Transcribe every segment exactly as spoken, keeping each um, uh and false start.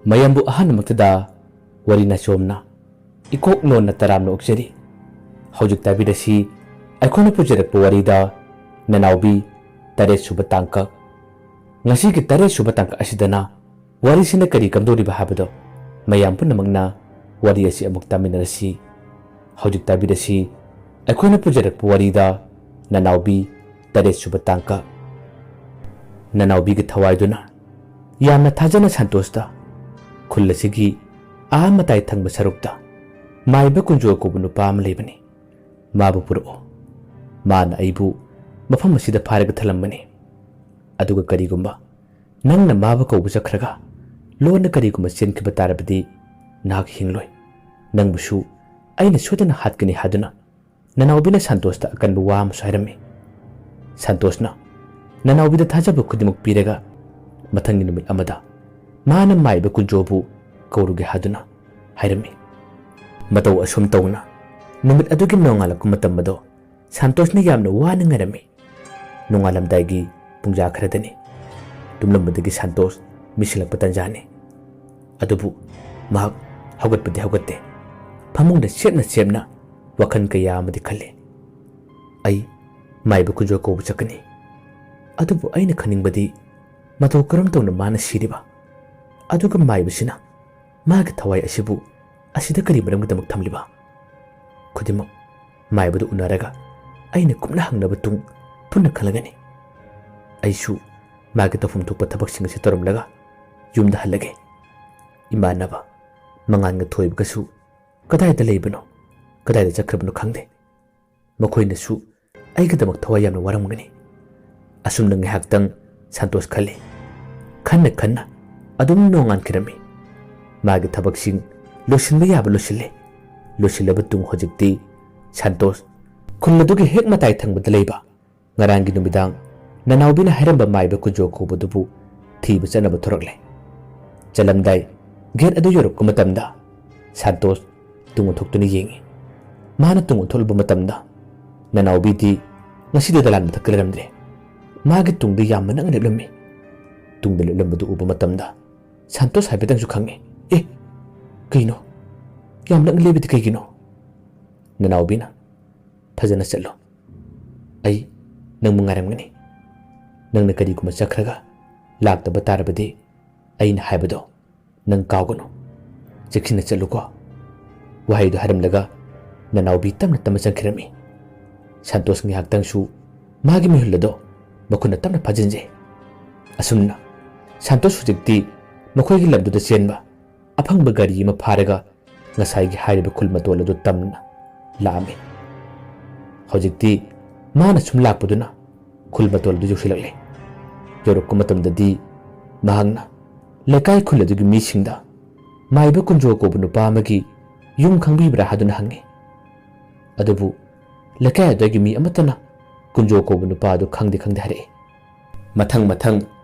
ꯃꯌꯥꯝꯕꯨ ꯑꯍꯥꯟꯕꯃꯛꯇꯗ ꯋꯥꯔꯤ ꯅꯥꯆꯣꯝꯅ ꯏꯀꯣꯛ ꯅꯣꯟꯅ ꯇꯔꯥꯝꯅ ꯑꯣꯛꯆꯔꯤ꯫ ꯍꯧꯖꯤꯛ ꯇꯥꯕꯤꯔꯁꯤ ꯑꯩꯈꯣꯏꯅ ꯄꯨꯖꯔꯛꯄ ꯋꯥꯔꯤꯗ ꯅꯅꯥꯎꯕꯤ ꯇꯔꯦꯠ ꯁꯨꯕ ꯇꯥꯡꯀꯛ꯫ ꯉꯁꯤꯒꯤ ꯇꯔꯦꯠ ꯁꯨꯕ ꯇꯥꯡꯀꯛ ꯑꯁꯤꯗꯅ ꯋꯥꯔꯤꯁꯤꯅ ꯀꯔꯤ ꯀꯝꯗꯧꯔꯤꯕ ꯍꯥꯏꯕꯗꯣ ꯃꯌꯥꯝ ꯄꯨꯝꯅꯃꯛꯅ ꯋꯥꯔꯤ ꯑꯁꯤ ꯑꯃꯨꯛ ꯇꯥꯃꯤꯟꯅꯔꯁꯤ꯫ ꯍꯧꯖꯤꯛ ꯇꯥꯕꯤꯔꯁꯤ ꯑꯩꯈꯣꯏꯅ ꯄꯨꯖꯔꯛꯄ ꯋꯥꯔꯤꯗ ꯅꯅꯥꯎꯕꯤ ꯇꯔꯦꯠ ꯁꯨꯕ ꯇꯥꯡꯀꯛ꯫ ꯅꯅꯥꯎꯕꯤꯒꯤ ꯊꯋꯥꯏꯗꯨꯅ ꯌꯥꯝꯅ ꯊꯥꯖꯅ ꯁꯟꯇꯣꯁꯇ ꯈꯨꯜ ꯑꯁꯤꯒꯤ ꯑꯥ ꯃꯇꯥꯏ ꯊꯪꯕ ꯁꯔꯨꯛꯇ ꯃꯥꯏꯕ ꯀꯨꯟꯖꯣ ꯀꯧꯕ ꯅꯨꯄꯥ ꯑꯃ ꯂꯩꯕꯅꯤ꯫ ꯃꯥꯕꯨ ꯄꯨꯔꯛꯑꯣ꯫ ꯃꯥꯅ ꯑꯩꯕꯨ ꯃꯐꯝ ꯑꯁꯤꯗ ꯐꯥꯔꯒ ꯊꯜꯂꯝꯕꯅꯤ꯫ ꯑꯗꯨꯒ ꯀꯔꯤꯒꯨꯝꯕ ꯅꯪꯅ ꯃꯥꯕꯨ ꯀꯧꯕ ꯆꯠꯈ꯭ꯔꯒ ꯂꯣꯟꯅ ꯀꯔꯤꯒꯨꯝꯕ ꯆꯦꯟꯈꯤꯕ ꯇꯥꯔꯕꯗꯤ ꯅꯍꯥꯛ ꯍꯤꯡꯂꯣꯏ꯫ ꯅꯪꯕꯨꯁꯨ ꯑꯩꯅ ꯁꯣꯏꯗꯅ ꯍꯥꯠꯀꯅꯤ ꯍꯥꯏꯗꯨꯅ ꯅꯅꯥꯎꯕꯤꯅ ꯁꯟꯇꯣꯁꯇ ꯑꯀꯟꯕ ꯋꯥ ꯑꯃꯁꯨ ꯍꯥꯏꯔꯝꯃꯤ꯫ ꯁꯟꯇꯣꯁꯅ ꯅꯅꯥꯎꯕꯤꯗ ꯊꯥꯖꯕ ꯈꯨꯗꯤꯡꯃꯛ ꯄꯤꯔꯒ ꯃꯊꯪꯒꯤ ꯅꯨꯃꯤꯠ ꯑꯃꯗ ꯃꯥꯅ ꯃꯥꯏꯕ ꯀꯨꯟꯖꯣꯕꯨ ꯀꯧꯔꯨꯒꯦ ꯍꯥꯏꯗꯨꯅ ꯍꯥꯏꯔꯝꯃꯤ꯫ ꯃꯇꯧ ꯑꯁꯨꯝ ꯇꯧꯅ ꯅꯨꯃꯤꯠ ꯑꯗꯨꯒꯤ ꯅꯣꯡꯉꯥꯜꯂꯛꯄ ꯃꯇꯝ ꯑꯗꯣ ꯁꯟꯇꯣꯁꯅ ꯌꯥꯝꯅ ꯋꯥꯅ ꯉꯥꯏꯔꯝꯃꯤ꯫ ꯅꯣꯡꯉꯥꯜꯂꯝꯗꯥꯏꯒꯤ ꯄꯨꯡꯖꯥ ꯈꯔꯗꯅꯤ꯫ ꯇꯨꯝꯂꯝꯕꯗꯒꯤ ꯁꯟꯇꯣꯁ ꯃꯤꯠꯁꯤꯜꯂꯛꯄ ꯇꯟꯖꯥꯅꯤ꯫ ꯑꯗꯨꯕꯨ ꯃꯍꯥꯛ ꯍꯧꯒꯠꯄꯗꯤ ꯍꯧꯒꯠꯇꯦ꯫ ꯐꯃꯨꯡꯗ ꯆꯦꯞꯅ ꯆꯦꯞꯅ ꯋꯥꯈꯜ ꯀꯌꯥ ꯑꯃꯗꯤ ꯈꯜꯂꯤ꯫ ꯑꯩ ꯃꯥꯏꯕ ꯀꯨꯟꯖꯣ ꯀꯧꯕ ꯆꯠꯀꯅꯤ꯫ ꯑꯗꯨꯕꯨ ꯑꯩꯅ ꯈꯟꯅꯤꯡꯕꯗꯤ ꯃꯇꯧ ꯀꯔꯝ ꯇꯧꯅ ꯃꯥꯅ ꯁꯤꯔꯤꯕ? ꯑꯗꯨꯒ ꯃꯥꯏꯕꯁꯤꯅ ꯃꯥꯒꯤ ꯊꯋꯥꯏ ꯑꯁꯤꯕꯨ ꯑꯁꯤꯗ ꯀꯔꯤ ꯃꯔꯝꯒꯤꯗꯃꯛ ꯊꯝꯂꯤꯕ? ꯈꯨꯗꯤꯡꯃꯛ ꯃꯥꯏꯕꯗꯨ ꯎꯅꯔꯒ ꯑꯩꯅ ꯀꯨꯞꯅ ꯍꯪꯅꯕ ꯇꯨꯡ ꯄꯨꯟꯅ ꯈꯜꯂꯒꯅꯤ꯫ ꯑꯩꯁꯨ ꯃꯥꯒꯤ ꯇꯧꯐꯝ ꯊꯣꯛꯄ ꯊꯕꯛꯁꯤꯡ ꯑꯁꯤ ꯇꯧꯔꯝꯂꯒ ꯌꯨꯝꯗ ꯍꯜꯂꯒꯦ꯫ ꯏꯃꯥꯟꯅꯕ ꯃꯉꯥꯟꯒ ꯊꯣꯏꯕꯒꯁꯨ ꯀꯗꯥꯏꯗ ꯂꯩꯕꯅꯣ? ꯀꯗꯥꯏꯗ ꯆꯠꯈ꯭ꯔꯕꯅꯣ ꯈꯪꯗꯦ꯫ ꯃꯈꯣꯏꯅꯁꯨ ꯑꯩꯒꯤꯗꯃꯛ ꯊꯋꯥꯏ ꯌꯥꯝꯅ ꯋꯥꯔꯝꯒꯅꯤ꯫ ꯑꯁꯨꯝꯅ ꯉꯥꯏꯍꯥꯛꯇꯪ ꯁꯟꯇꯣꯁ ꯈꯜꯂꯤ꯫ ꯈꯟꯅ ꯈꯟꯅ ꯑꯗꯨꯝ ꯅꯣꯡꯉꯥꯟꯈꯤꯔꯝꯃꯤ꯫ ꯃꯥꯒꯤ ꯊꯕꯛꯁꯤꯡ ꯂꯣꯏꯁꯤꯟꯕ ꯌꯥꯕ ꯂꯣꯏꯁꯤꯜꯂꯦ꯫ ꯂꯣꯏꯁꯤꯜꯂꯕ ꯇꯨꯡ ꯍꯧꯖꯤꯛꯇꯤ ꯁꯟꯇꯣꯁ ꯈꯨꯜ ꯑꯗꯨꯒꯤ ꯍꯦꯛ ꯃꯇꯥꯏ ꯊꯪꯕꯗ ꯂꯩꯕ ꯉꯔꯥꯡꯒꯤ ꯅꯨꯃꯤꯗꯥꯡ ꯅꯅꯥꯎꯕꯤꯅ ꯍꯥꯏꯔꯝꯕ ꯃꯥꯏꯕ ꯀꯨꯟꯖꯣ ꯀꯧꯕꯗꯨꯕꯨ ꯊꯤꯕ ꯆꯠꯅꯕ ꯊꯣꯔꯛꯂꯦ꯫ ꯆꯠꯂꯝꯗꯥꯏ ꯒꯦꯠ ꯑꯗꯨ ꯌꯧꯔꯛꯄ ꯃꯇꯝꯗ ꯁꯟꯇꯣꯁ ꯇꯨꯡ ꯑꯣꯟꯊꯣꯛꯇꯨꯅ ꯌꯦꯡꯉꯤ꯫ ꯃꯥꯅ ꯇꯨꯡ ꯑꯣꯟꯊꯣꯛꯂꯨꯕ ꯃꯇꯝꯗ ꯅꯅꯥꯎꯕꯤꯗꯤ ꯉꯁꯤꯗꯤ ꯗꯂꯥꯟ ꯃꯊꯛꯇ ꯂꯩꯔꯝꯗ꯭ꯔꯦ꯫ ꯃꯥꯒꯤ ꯇꯨꯡꯗ ꯌꯥꯝ ꯃꯅꯛꯅ ꯂꯦꯞꯂꯝꯃꯤ꯫ ꯇꯨꯡꯗ ꯂꯦꯞꯂꯝꯕꯗꯨ ꯎꯕ ꯃꯇꯝꯗ ꯁꯟꯇꯣꯁ ꯍꯥꯏꯐꯦꯠꯇꯪꯁꯨ ꯈꯪꯉꯦ꯫ "ꯑꯦ, ꯀꯩꯅꯣ? ꯌꯥꯝ ꯅꯛꯅ ꯂꯦꯞꯄꯤꯗꯤ ꯀꯩꯒꯤꯅꯣ?" ꯅꯅꯥꯎꯕꯤꯅ, "ꯐꯖꯅ ꯆꯠꯂꯣ꯫ ꯑꯩ ꯅꯪꯕꯨ ꯉꯥꯏꯔꯝꯒꯅꯤ꯫ ꯅꯪꯅ ꯀꯔꯤꯒꯨꯝꯕ ꯆꯠꯈ꯭ꯔꯒ ꯂꯥꯛꯇꯕ ꯇꯥꯔꯕꯗꯤ ꯑꯩꯅ ꯍꯥꯏꯕꯗꯣ ꯅꯪ ꯀꯥꯎꯒꯅꯨ꯫ ꯆꯦꯛꯁꯤꯟꯅ ꯆꯠꯂꯨꯀꯣ꯫" ꯋꯥꯍꯩꯗꯨ ꯍꯥꯏꯔꯝꯂꯒ ꯅꯅꯥꯎꯕꯤ ꯇꯞꯅ ꯇꯞꯅ ꯆꯪꯈꯤꯔꯝꯃꯤ꯫ ꯁꯟꯇꯣꯁ ꯉꯥꯏꯍꯥꯛꯇꯪꯁꯨ ꯃꯥꯒꯤ ꯃꯤꯍꯨꯜ ꯑꯗꯣ ꯃꯈꯨꯠꯅ ꯇꯞꯅ ꯐꯥꯖꯤꯟꯖꯩ꯫ ꯑꯁꯨꯝꯅ ꯁꯟꯇꯣꯁ ꯍꯧꯖꯤꯛꯇꯤ ꯃꯈꯣꯏꯒꯤ ꯂꯝꯗꯨꯗ ꯆꯦꯟꯕ ꯑꯐꯪꯕ ꯒꯥꯔꯤ ꯑꯃ ꯐꯥꯔꯒ ꯉꯁꯥꯏꯒꯤ ꯍꯥꯏꯔꯤꯕ ꯈꯨꯜ ꯃꯇꯣꯜ ꯑꯗꯨ ꯇꯝꯅ ꯂꯥꯛꯑꯝꯃꯤ꯫ ꯍꯧꯖꯤꯛꯇꯤ ꯃꯥꯅ ꯁꯨꯝ ꯂꯥꯛꯄꯗꯨꯅ ꯈꯨꯜ ꯃꯇꯣꯜ ꯑꯗꯨ ꯌꯧꯁꯤꯜꯂꯛꯂꯦ꯫ ꯌꯧꯔꯛꯄ ꯃꯇꯝꯗꯗꯤ ꯃꯍꯥꯛꯅ ꯂꯩꯀꯥꯏ ꯈꯨꯜ ꯑꯗꯨꯒꯤ ꯃꯤꯁꯤꯡꯗ ꯃꯥꯏꯕ ꯀꯨꯟꯖꯣ ꯀꯧꯕ ꯅꯨꯄꯥ ꯑꯃꯒꯤ ꯌꯨꯝ ꯈꯪꯕꯤꯕ꯭ꯔꯥ ꯍꯥꯏꯗꯨꯅ ꯍꯪꯉꯤ꯫ ꯑꯗꯨꯕꯨ ꯂꯩꯀꯥꯏ ꯑꯗꯨꯒꯤ ꯃꯤ ꯑꯃꯠꯇꯅ ꯀꯨꯟꯖꯣ ꯀꯧꯕ ꯅꯨꯄꯥ ꯑꯗꯨ ꯈꯪꯗꯦ ꯈꯪꯗꯦ ꯍꯥꯏꯔꯛꯏ꯫ ꯃꯊꯪ ꯃꯊꯪ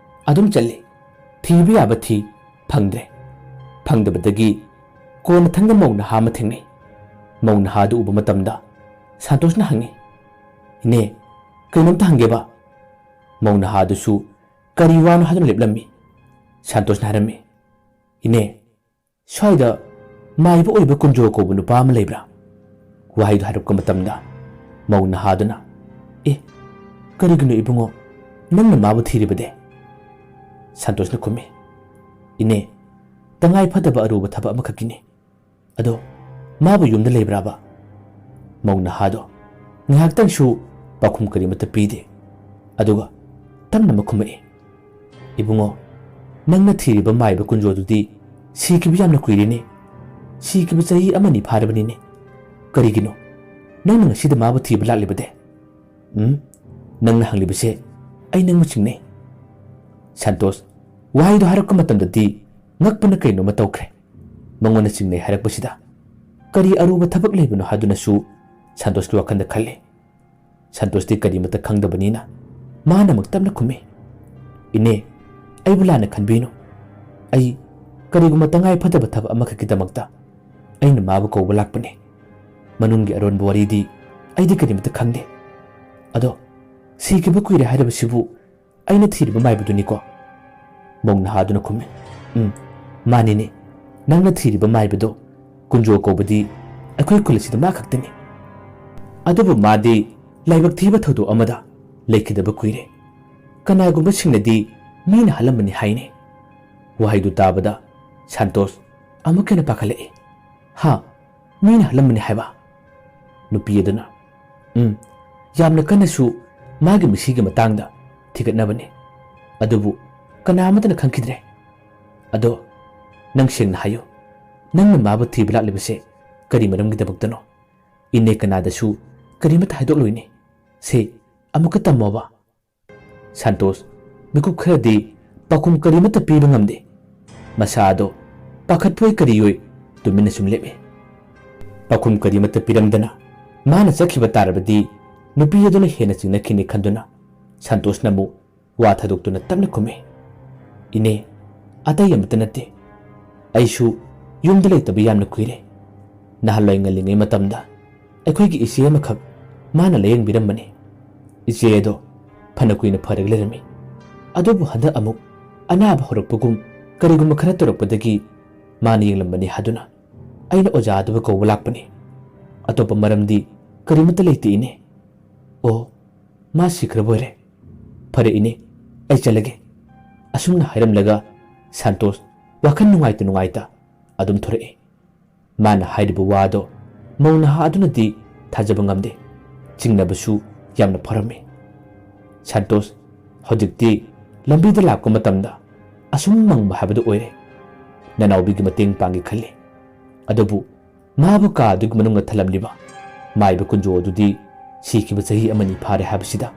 ꯑꯗꯨꯝ ꯆꯠꯂꯤ꯫ ꯊꯤꯕ ꯌꯥꯕ ꯊꯤ, ꯐꯪꯗ꯭ꯔꯦ꯫ ꯐꯪꯗꯕꯗꯒꯤ ꯀꯣꯟꯅꯊꯪꯗ ꯃꯧ ꯅꯍꯥ ꯑꯃ ꯊꯦꯡꯅꯩ꯫ ꯃꯧ ꯅꯍꯥꯗꯨ ꯎꯕ ꯃꯇꯝꯗ ꯁꯟꯇꯣꯁꯅ ꯍꯪꯉꯤ, "ꯏꯅꯦ, ꯀꯩꯅꯣꯝꯇ ꯍꯪꯒꯦꯕ?" ꯃꯧ ꯅꯍꯥꯗꯨꯁꯨ ꯀꯔꯤ ꯋꯥꯅꯣ ꯍꯥꯏꯗꯨꯅ ꯂꯦꯞꯂꯝꯃꯤ꯫ ꯁꯟꯇꯣꯁꯅ ꯍꯥꯏꯔꯝꯃꯤ, "ꯏꯅꯦ, ꯁ꯭ꯋꯥꯏꯗ ꯃꯥꯏꯕ ꯑꯣꯏꯕ ꯀꯨꯟꯖꯣ ꯀꯧꯕ ꯅꯨꯄꯥ ꯑꯃ ꯂꯩꯕ꯭ꯔꯥ?" ꯋꯥꯍꯩꯗꯨ ꯍꯥꯏꯔꯛꯄ ꯃꯇꯝꯗ ꯃꯧ ꯅꯍꯥꯗꯨꯅ, "ꯑꯦ, ꯀꯔꯤꯒꯤꯅꯣ ꯏꯕꯨꯡꯉꯣ, ꯅꯪꯅ ꯃꯥꯕꯨ ꯊꯤꯔꯤꯕꯗꯤ?" ꯁꯟꯇꯣꯁꯅ ꯈꯨꯝꯃꯤ, "ꯏꯅꯦ, ꯇꯉꯥꯏ ꯐꯗꯕ ꯑꯔꯨꯕ ꯊꯕꯛ ꯑꯃꯈꯛꯀꯤꯅꯤ꯫ ꯑꯗꯣ ꯃꯥꯕꯨ ꯌꯨꯝꯗ ꯂꯩꯕ꯭ꯔꯥꯕ?" ꯃꯧ ꯅꯍꯥꯗꯣ ꯉꯥꯏꯍꯥꯛꯇꯪꯁꯨ ꯄꯥꯎꯈꯨꯝ ꯀꯔꯤꯃꯠꯇ ꯄꯤꯗꯦ꯫ ꯑꯗꯨꯒ ꯇꯞꯅ ꯑꯃ ꯈꯨꯝꯃꯛꯏ, "ꯏꯕꯨꯡꯉꯣ, ꯅꯪꯅ ꯊꯤꯔꯤꯕ ꯃꯥꯏꯕ ꯀꯨꯟꯖꯣꯗꯨꯗꯤ ꯁꯤꯈꯤꯕ ꯌꯥꯝꯅ ꯀꯨꯏꯔꯦꯅꯦ꯫ ꯁꯤꯈꯤꯕ ꯆꯍꯤ ꯑꯃꯅꯤ ꯐꯥꯔꯕꯅꯤꯅꯦ꯫ ꯀꯔꯤꯒꯤꯅꯣ ꯅꯪꯅ ꯉꯁꯤꯗ ꯃꯥꯕꯨ ꯊꯤꯕ ꯂꯥꯛꯂꯤꯕꯗꯤ?" "ꯎꯝ, ꯅꯪꯅ ꯍꯪꯂꯤꯕꯁꯦ ꯑꯩ ꯅꯪꯕꯨ ꯆꯤꯡꯅꯩ꯫" ꯁꯟꯇꯣꯁ ꯋꯥꯍꯩꯗꯣ ꯍꯥꯏꯔꯛꯄ ꯃꯇꯝꯗꯗꯤ ꯉꯛꯄꯅ ꯀꯩꯅꯣꯝꯃ ꯇꯧꯈ꯭ꯔꯦ꯫ ꯃꯉꯣꯟꯗ ꯆꯤꯡꯅꯩ ꯍꯥꯏꯔꯛꯄꯁꯤꯗ ꯀꯔꯤ ꯑꯔꯨꯕ ꯊꯕꯛ ꯂꯩꯕꯅꯣ ꯍꯥꯏꯗꯨꯅꯁꯨ ꯁꯟꯇꯣꯁꯀꯤ ꯋꯥꯈꯜꯗ ꯈꯜꯂꯤ꯫ ꯁꯟꯇꯣꯁꯇꯤ ꯀꯔꯤꯃꯠꯇ ꯈꯪꯗꯕꯅꯤꯅ ꯃꯥꯅ ꯑꯃꯨꯛ ꯇꯞꯅ ꯈꯨꯝꯃꯤ, "ꯏꯅꯦ, ꯑꯩꯕꯨ ꯂꯥꯟꯅ ꯈꯟꯕꯤꯅꯨ꯫ ꯑꯩ ꯀꯔꯤꯒꯨꯝꯕ ꯇꯉꯥꯏ ꯐꯗꯕ ꯊꯕꯛ ꯑꯃꯈꯛꯀꯤꯗꯃꯛꯇ ꯑꯩꯅ ꯃꯥꯕꯨ ꯀꯧꯕ ꯂꯥꯛꯄꯅꯦ꯫ ꯃꯅꯨꯡꯒꯤ ꯑꯔꯣꯟꯕ ꯋꯥꯔꯤꯗꯤ ꯑꯩꯗꯤ ꯀꯔꯤꯃꯠꯇ ꯈꯪꯗꯦ꯫ ꯑꯗꯣ ꯁꯤꯈꯤꯕ ꯀꯨꯏꯔꯦ ꯍꯥꯏꯔꯤꯕꯁꯤꯕꯨ ꯑꯩꯅ ꯊꯤꯔꯤꯕ ꯃꯥꯏꯕꯗꯨꯅꯤꯀꯣ?" ꯃꯧ ꯅꯍꯥꯗꯨꯅ ꯈꯨꯝꯃꯤ꯫ "ꯎꯝ, ꯃꯥꯅꯤꯅꯦ꯫ ꯅꯪꯅ ꯊꯤꯔꯤꯕ ꯃꯥꯏꯕꯗꯣ ꯀꯨꯟꯖꯣ ꯀꯧꯕꯗꯤ ꯑꯩꯈꯣꯏ ꯈꯨꯜ ꯑꯁꯤꯗ ꯃꯥ ꯈꯛꯇꯅꯤ꯫ ꯑꯗꯨꯕꯨ ꯃꯥꯗꯤ ꯂꯥꯏꯕꯛ ꯊꯤꯕ ꯊꯧꯗꯣꯛ ꯑꯃꯗ ꯂꯩꯈꯤꯗꯕ ꯀꯨꯏꯔꯦ꯫ ꯀꯅꯥꯒꯨꯝꯕꯁꯤꯡꯅꯗꯤ ꯃꯤꯅ ꯍꯜꯂꯝꯕꯅꯤ ꯍꯥꯏꯅꯦ"꯫ ꯋꯥꯍꯩꯗꯨ ꯇꯥꯕꯗ ꯁꯥꯟꯇꯣꯁ ꯑꯃꯨꯛꯀ ꯍꯦꯟꯅ ꯄꯥꯈꯠꯂꯛꯏ꯫ "ꯍꯥ? ꯃꯤꯅ ꯍꯜꯂꯝꯕꯅꯤ ꯍꯥꯏꯕ?" ꯅꯨꯄꯤ ꯑꯗꯨꯅ, "ꯎꯝ, ꯌꯥꯝꯅ ꯀꯟꯅꯁꯨ ꯃꯥꯒꯤ ꯃꯤꯁꯤꯒꯤ ꯃꯇꯥꯡꯗ ꯊꯤꯒꯠꯅꯕꯅꯤ꯫ ꯑꯗꯨꯕꯨ ꯀꯅꯥ ꯑꯃꯠꯇꯅ ꯈꯪꯈꯤꯗ꯭ꯔꯦ꯫ ꯑꯗꯣ ꯅꯪ ꯁꯦꯡꯅ ꯍꯥꯏꯌꯨ, ꯅꯪꯅ ꯃꯥꯕꯨ ꯊꯤꯕ ꯂꯥꯛꯂꯤꯕꯁꯦ ꯀꯔꯤ ꯃꯔꯝꯒꯤꯗꯃꯛꯇꯅꯣ? ꯏꯅꯦ ꯀꯅꯥꯗꯁꯨ ꯀꯔꯤꯃꯠꯇ ꯍꯥꯏꯗꯣꯛꯂꯣꯏꯅꯦ꯫ ꯁꯦ, ꯑꯃꯨꯛꯀ ꯇꯝꯃꯣꯕ"꯫ ꯁꯥꯟꯇꯣꯁ ꯃꯤꯀꯨꯞ ꯈꯔꯗꯤ ꯄꯥꯎꯈꯨꯝ ꯀꯔꯤꯃꯠꯇ ꯄꯤꯕ ꯉꯝꯗꯦ꯫ ꯃꯁꯥ ꯑꯗꯣ ꯄꯥꯈꯠꯄꯣꯏ ꯀꯔꯤꯑꯣꯏ ꯇꯨꯃꯤꯟꯅ ꯁꯨꯝ ꯂꯦꯞꯏ꯫ ꯄꯥꯎꯈꯨꯝ ꯀꯔꯤꯃꯠꯇ ꯄꯤꯔꯝꯗꯅ ꯃꯥꯅ ꯆꯠꯈꯤꯕ ꯇꯥꯔꯕꯗꯤ ꯅꯨꯄꯤ ꯑꯗꯨꯅ ꯍꯦꯟꯅ ꯆꯤꯡꯅꯈꯤꯅꯤ ꯈꯟꯗꯨꯅ ꯁꯥꯟꯇꯣꯁꯅ ꯑꯃꯨꯛ ꯋꯥ ꯊꯥꯗꯣꯛꯇꯨꯅ ꯇꯞꯅ ꯈꯨꯝꯃꯤ, "ꯏꯅꯦ, ꯑꯇꯩ ꯑꯃꯠꯇ ꯅꯠꯇꯦ꯫ ꯑꯩꯁꯨ ꯌꯨꯝꯗ ꯂꯩꯇꯕ ꯌꯥꯝꯅ ꯀꯨꯏꯔꯦ꯫ ꯅꯍꯥꯟꯋꯥꯏ ꯉꯜꯂꯤꯉꯩ ꯃꯇꯝꯗ ꯑꯩꯈꯣꯏꯒꯤ ꯏꯆꯦ ꯑꯃꯈꯛ ꯃꯥꯅ ꯂꯥꯌꯦꯡꯕꯤꯔꯝꯕꯅꯤ꯫ ꯏꯆꯦ ꯑꯗꯣ ꯐꯅ ꯀꯨꯏꯅ ꯐꯔꯒ ꯂꯩꯔꯝꯃꯤ꯫ ꯑꯗꯨꯕꯨ ꯍꯟꯗꯛ ꯑꯃꯨꯛ ꯑꯅꯥꯕ ꯍꯧꯔꯛꯄꯒꯨꯝ ꯀꯔꯤꯒꯨꯝꯕ ꯈꯔ ꯇꯧꯔꯛꯄꯗꯒꯤ ꯃꯥꯅ ꯌꯦꯡꯂꯝꯕꯅꯤ ꯍꯥꯏꯗꯨꯅ ꯑꯩꯅ ꯑꯣꯖꯥ ꯑꯗꯨꯕꯨ ꯀꯧꯕ ꯂꯥꯛꯄꯅꯤ꯫ ꯑꯇꯣꯞꯄ ꯃꯔꯝꯗꯤ ꯀꯔꯤꯃꯠꯇ ꯂꯩꯇꯦ, ꯏꯅꯦ"꯫ "ꯑꯣ, ꯃꯥ ꯁꯤꯈ꯭ꯔꯕ ꯑꯣꯏꯔꯦ꯫ ꯐꯔꯦ ꯏꯅꯦ, ꯑꯩ ꯆꯠꯂꯒꯦ"꯫ ꯑꯁꯨꯝꯅ ꯍꯥꯏꯔꯝꯂꯒ ꯁꯥꯟꯇꯣꯁ ꯋꯥꯈꯜ ꯅꯨꯡꯉꯥꯏꯇ ꯅꯨꯡꯉꯥꯏꯇ ꯑꯗꯨꯝ ꯊꯣꯔꯛꯏ꯫ ꯃꯥꯅ ꯍꯥꯏꯔꯤꯕ ꯋꯥꯗꯣ ꯃꯧ ꯅꯍꯥ ꯑꯗꯨꯅꯗꯤ ꯊꯥꯖꯕ ꯉꯝꯗꯦ꯫ ꯆꯤꯡꯅꯕꯁꯨ ꯌꯥꯝꯅ ꯐꯥꯎꯔꯝꯃꯤ꯫ ꯁꯥꯟꯇꯣꯁ ꯍꯧꯖꯤꯛꯇꯤ ꯂꯝꯕꯤꯗ ꯂꯥꯛꯄ ꯃꯇꯝꯗ ꯑꯁꯨꯝ ꯃꯪꯕ ꯍꯥꯏꯕꯗꯨ ꯑꯣꯏꯔꯦ꯫ ꯅꯅꯥꯎꯕꯤꯒꯤ ꯃꯇꯦꯡ ꯄꯥꯡꯒꯦ ꯈꯜꯂꯤ꯫ ꯑꯗꯨꯕꯨ ꯃꯥꯕꯨ ꯀꯥ ꯑꯗꯨꯒꯤ ꯃꯅꯨꯡꯗ ꯊꯜꯂꯝꯂꯤꯕ ꯃꯥꯏꯕ ꯀꯨꯟꯖꯣ ꯑꯗꯨꯗꯤ ꯁꯤꯈꯤꯕ ꯆꯍꯤ ꯑꯃꯅꯤ ꯐꯥꯔꯦ ꯍꯥꯏꯕꯁꯤꯗ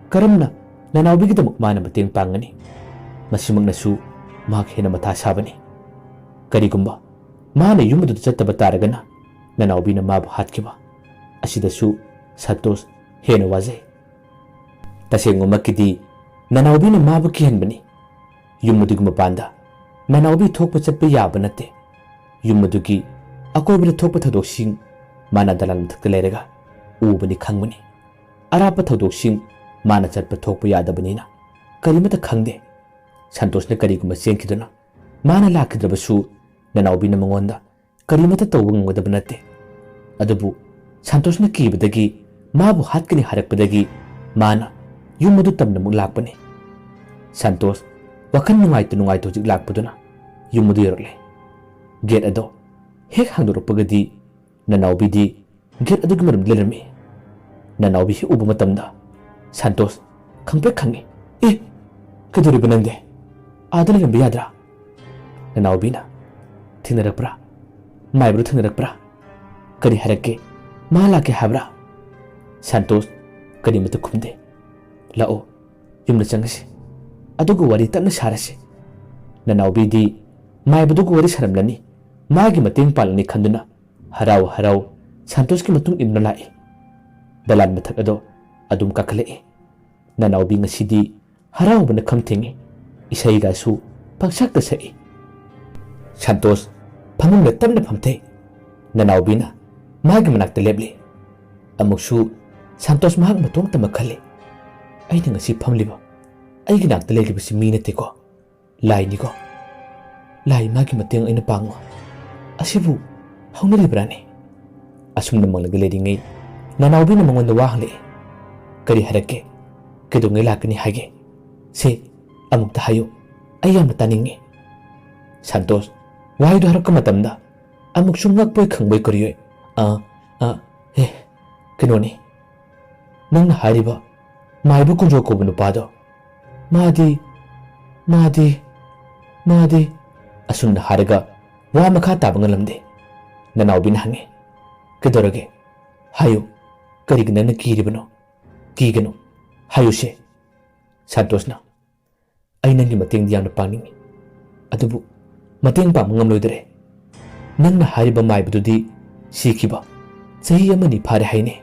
ꯀꯔꯝꯅ ꯅꯅꯥꯎꯕꯤꯒꯤꯗꯃꯛ ꯃꯥꯅ ꯃꯇꯦꯡ ꯄꯥꯡꯒꯅꯤ? ꯃꯁꯤꯃꯛꯅꯁꯨ ꯃꯍꯥꯛ ꯍꯦꯟꯅ ꯃꯊꯥ ꯁꯥꯕꯅꯤ꯫ ꯀꯔꯤꯒꯨꯝꯕ ꯃꯥꯅ ꯌꯨꯝ ꯑꯗꯨꯗ ꯆꯠꯇꯕ ꯇꯥꯔꯒꯅ ꯅꯅꯥꯎꯕꯤꯅ ꯃꯥꯕꯨ ꯍꯥꯠꯈꯤꯕ꯫ ꯑꯁꯤꯗꯁꯨ ꯁꯥꯟꯇꯣꯁ ꯍꯦꯟꯅ ꯋꯥꯖꯩ꯫ ꯇꯁꯦꯡꯕꯃꯛꯀꯤꯗꯤ ꯅꯅꯥꯎꯕꯤꯅ ꯃꯥꯕꯨ ꯀꯤꯍꯟꯕꯅꯤ꯫ ꯌꯨꯝ ꯑꯗꯨꯒꯤ ꯃꯄꯥꯟꯗ ꯅꯅꯥꯎꯕꯤ ꯊꯣꯛꯄ ꯆꯠꯄ ꯌꯥꯕ ꯅꯠꯇꯦ꯫ ꯌꯨꯝ ꯑꯗꯨꯒꯤ ꯑꯀꯣꯏꯕꯗ ꯊꯣꯛꯄ ꯊꯧꯗꯣꯛꯁꯤꯡ ꯃꯥꯅ ꯗꯂꯥꯟ ꯃꯊꯛꯇ ꯂꯩꯔꯒ ꯎꯕꯅꯤ ꯈꯪꯕꯅꯤ꯫ ꯑꯔꯥꯞꯄ ꯊꯧꯗꯣꯛꯁꯤꯡ ꯃꯥꯅ ꯆꯠꯄ ꯊꯣꯛꯄ ꯌꯥꯗꯕꯅꯤꯅ ꯀꯔꯤꯃꯠꯇ ꯈꯪꯗꯦ꯫ ꯁꯟꯇꯣꯁꯅ ꯀꯔꯤꯒꯨꯝꯕ ꯆꯦꯟꯈꯤꯗꯨꯅ ꯃꯥꯅ ꯂꯥꯛꯈꯤꯗ꯭ꯔꯕꯁꯨ ꯅꯅꯥꯎꯕꯤꯅ ꯃꯉꯣꯟꯗ ꯀꯔꯤꯃꯠꯇ ꯇꯧꯕ ꯉꯝꯒꯗꯕ ꯅꯠꯇꯦ꯫ ꯑꯗꯨꯕꯨ ꯁꯟꯇꯣꯁꯅ ꯀꯤꯕꯗꯒꯤ ꯃꯥꯕꯨ ꯍꯥꯠꯀꯅꯤ ꯍꯥꯏꯔꯛꯄꯗꯒꯤ ꯃꯥꯅ ꯌꯨꯝ ꯑꯗꯨ ꯇꯝꯅ ꯑꯃꯨꯛ ꯂꯥꯛꯄꯅꯤ꯫ ꯁꯟꯇꯣꯁ ꯋꯥꯈꯜ ꯅꯨꯡꯉꯥꯏꯇ ꯅꯨꯡꯉꯥꯏꯇ ꯍꯧꯖꯤꯛ ꯂꯥꯛꯄꯗꯨꯅ ꯌꯨꯝ ꯑꯗꯨ ꯌꯧꯔꯛꯂꯦ꯫ ꯒꯦꯠ ꯑꯗꯣ ꯍꯦꯛ ꯍꯥꯡꯗꯣꯔꯛꯄꯒꯗꯤ ꯅꯅꯥꯎꯕꯤꯗꯤ ꯒꯦꯠ ꯑꯗꯨꯒꯤ ꯃꯔꯨꯝꯗ ꯂꯩꯔꯝꯃꯤ꯫ ꯅꯅꯥꯎꯕꯤ ꯍꯦꯛ ꯎꯕ ꯃꯇꯝꯗ ꯁꯟꯇꯣꯁ ꯈꯪꯄ꯭ꯔꯦꯛ ꯈꯪꯉꯤ꯫ "ꯑꯦ, ꯀꯩꯗꯧꯔꯤꯕ ꯅꯪꯗꯤ? ꯑꯥꯗ ꯂꯩꯔꯝꯕ ꯌꯥꯗ꯭ꯔꯥ?" ꯅꯅꯥꯎꯕꯤꯅ, "ꯊꯦꯡꯅꯔꯛꯄ꯭ꯔꯥ? ꯃꯥꯏꯕꯗꯨ ꯊꯦꯡꯅꯔꯛꯄ꯭ꯔꯥ? ꯀꯔꯤ ꯍꯥꯏꯔꯛꯀꯦ? ꯃꯥ ꯂꯥꯛꯀꯦ ꯍꯥꯏꯕ꯭ꯔꯥ?" ꯁꯟꯇꯣꯁ ꯀꯔꯤꯃꯠꯇ ꯈꯨꯝꯗꯦ꯫ "ꯂꯥꯛꯑꯣ, ꯌꯨꯝꯗ ꯆꯪꯉꯁꯤ꯫ ꯑꯗꯨꯒ ꯋꯥꯔꯤ ꯇꯞꯅ ꯁꯥꯔꯁꯤ꯫" ꯅꯅꯥꯎꯕꯤꯗꯤ ꯃꯥꯏꯕꯗꯨꯒ ꯋꯥꯔꯤ ꯁꯥꯔꯝꯂꯅꯤ, ꯃꯥꯒꯤ ꯃꯇꯦꯡ ꯄꯥꯡꯂꯅꯤ ꯈꯟꯗꯨꯅ ꯍꯔꯥꯎ ꯍꯔꯥꯎ ꯁꯟꯇꯣꯁꯀꯤ ꯃꯇꯨꯡ ꯏꯟꯗꯨꯅ ꯂꯥꯛꯏ꯫ ꯗꯂꯥꯟ ꯃꯊꯛ ꯑꯗꯣ ꯑꯗꯨꯝ ꯀꯥꯈꯠꯂꯛꯏ꯫ ꯅꯅꯥꯎꯕꯤ ꯉꯁꯤꯗꯤ ꯍꯔꯥꯎꯕꯅ ꯈꯝ ꯊꯦꯡꯉꯤ꯫ ꯏꯁꯩꯒꯁꯨ ꯄꯪꯁꯛꯇ ꯁꯛꯏ꯫ ꯁꯟꯇꯣꯁ ꯐꯃꯨꯡꯗ ꯇꯞꯅ ꯐꯝꯊꯩ꯫ ꯅꯅꯥꯎꯕꯤꯅ ꯃꯥꯒꯤ ꯃꯅꯥꯛꯇ ꯂꯦꯞꯂꯤ꯫ ꯑꯃꯨꯛꯁꯨ ꯁꯟꯇꯣꯁ ꯃꯍꯥꯛ ꯃꯇꯣꯝꯇꯃꯛ ꯈꯜꯂꯤ, "ꯑꯩꯅ ꯉꯁꯤ ꯐꯝꯂꯤꯕ, ꯑꯩꯒꯤ ꯅꯥꯛꯇ ꯂꯩꯔꯤꯕꯁꯤ ꯃꯤ ꯅꯠꯇꯦꯀꯣ, ꯂꯥꯏꯅꯤꯀꯣ꯫ ꯂꯥꯏ ꯃꯥꯒꯤ ꯃꯇꯦꯡ ꯑꯩꯅ ꯄꯥꯡꯉꯣ꯫ ꯑꯁꯤꯕꯨ ꯍꯧꯅꯔꯤꯕ꯭ꯔꯥꯅꯦ?" ꯑꯁꯨꯝꯅ ꯃꯪꯂꯒ ꯂꯩꯔꯤꯉꯩ ꯅꯅꯥꯎꯕꯤꯅ ꯃꯉꯣꯟꯗ ꯋꯥ ꯍꯪꯂꯛꯏ꯫ "ꯀꯔꯤ ꯍꯥꯏꯔꯛꯀꯦ? ꯀꯩꯗꯧꯉꯩ ꯂꯥꯛꯀꯅꯤ ꯍꯥꯏꯒꯦ? ꯁꯦ, ꯑꯃꯨꯛꯇ ꯍꯥꯏꯌꯨ, ꯑꯩ ꯌꯥꯝꯅ ꯇꯥꯅꯤꯡꯉꯤ꯫" ꯁꯟꯇꯣꯁ ꯋꯥꯍꯩꯗꯨ ꯍꯥꯏꯔꯛꯄ ꯃꯇꯝꯗ ꯑꯃꯨꯛꯁꯨ ꯉꯛꯄꯣꯏ ꯈꯪꯕꯣꯏ ꯀꯔꯤꯑꯣꯏ, "ꯑ, ꯑ, ꯑꯦ, ꯀꯩꯅꯣꯅꯤ, ꯅꯪꯅ ꯍꯥꯏꯔꯤꯕ ꯃꯥꯏꯕ ꯀꯨꯟꯖꯣ ꯀꯧꯕ ꯅꯨꯄꯥꯗꯣ, ꯃꯥꯗꯤ, ꯃꯥꯗꯤ, ꯃꯥꯗꯤ," ꯑꯁꯨꯝꯅ ꯍꯥꯏꯔꯒ ꯋꯥ ꯃꯈꯥ ꯇꯥꯕ ꯉꯝꯂꯝꯗꯦ꯫ ꯅꯅꯥꯎꯕꯤꯅ ꯍꯪꯉꯤ, "ꯀꯩꯗꯧꯔꯒꯦ? ꯍꯥꯏꯌꯨ, ꯀꯔꯤꯒꯤ ꯅꯪꯅ ꯀꯤꯔꯤꯕꯅꯣ? ꯀꯤꯒꯅꯨ, ꯍꯥꯏꯌꯨꯁꯦ꯫" ꯁꯟꯇꯣꯁꯅ, "ꯑꯩ ꯅꯪꯒꯤ ꯃꯇꯦꯡꯗꯤ ꯌꯥꯝꯅ ꯄꯥꯡꯅꯤꯡꯏ, ꯑꯗꯨꯕꯨ ꯃꯇꯦꯡ ꯄꯥꯡꯕ ꯉꯝꯂꯣꯏꯗꯔꯦ꯫ ꯅꯪꯅ ꯍꯥꯏꯔꯤꯕ ꯃꯥꯏꯕꯗꯨꯗꯤ ꯁꯤꯈꯤꯕ ꯆꯍꯤ ꯑꯃꯅꯤ ꯐꯥꯔꯦ ꯍꯥꯏꯅꯦ꯫"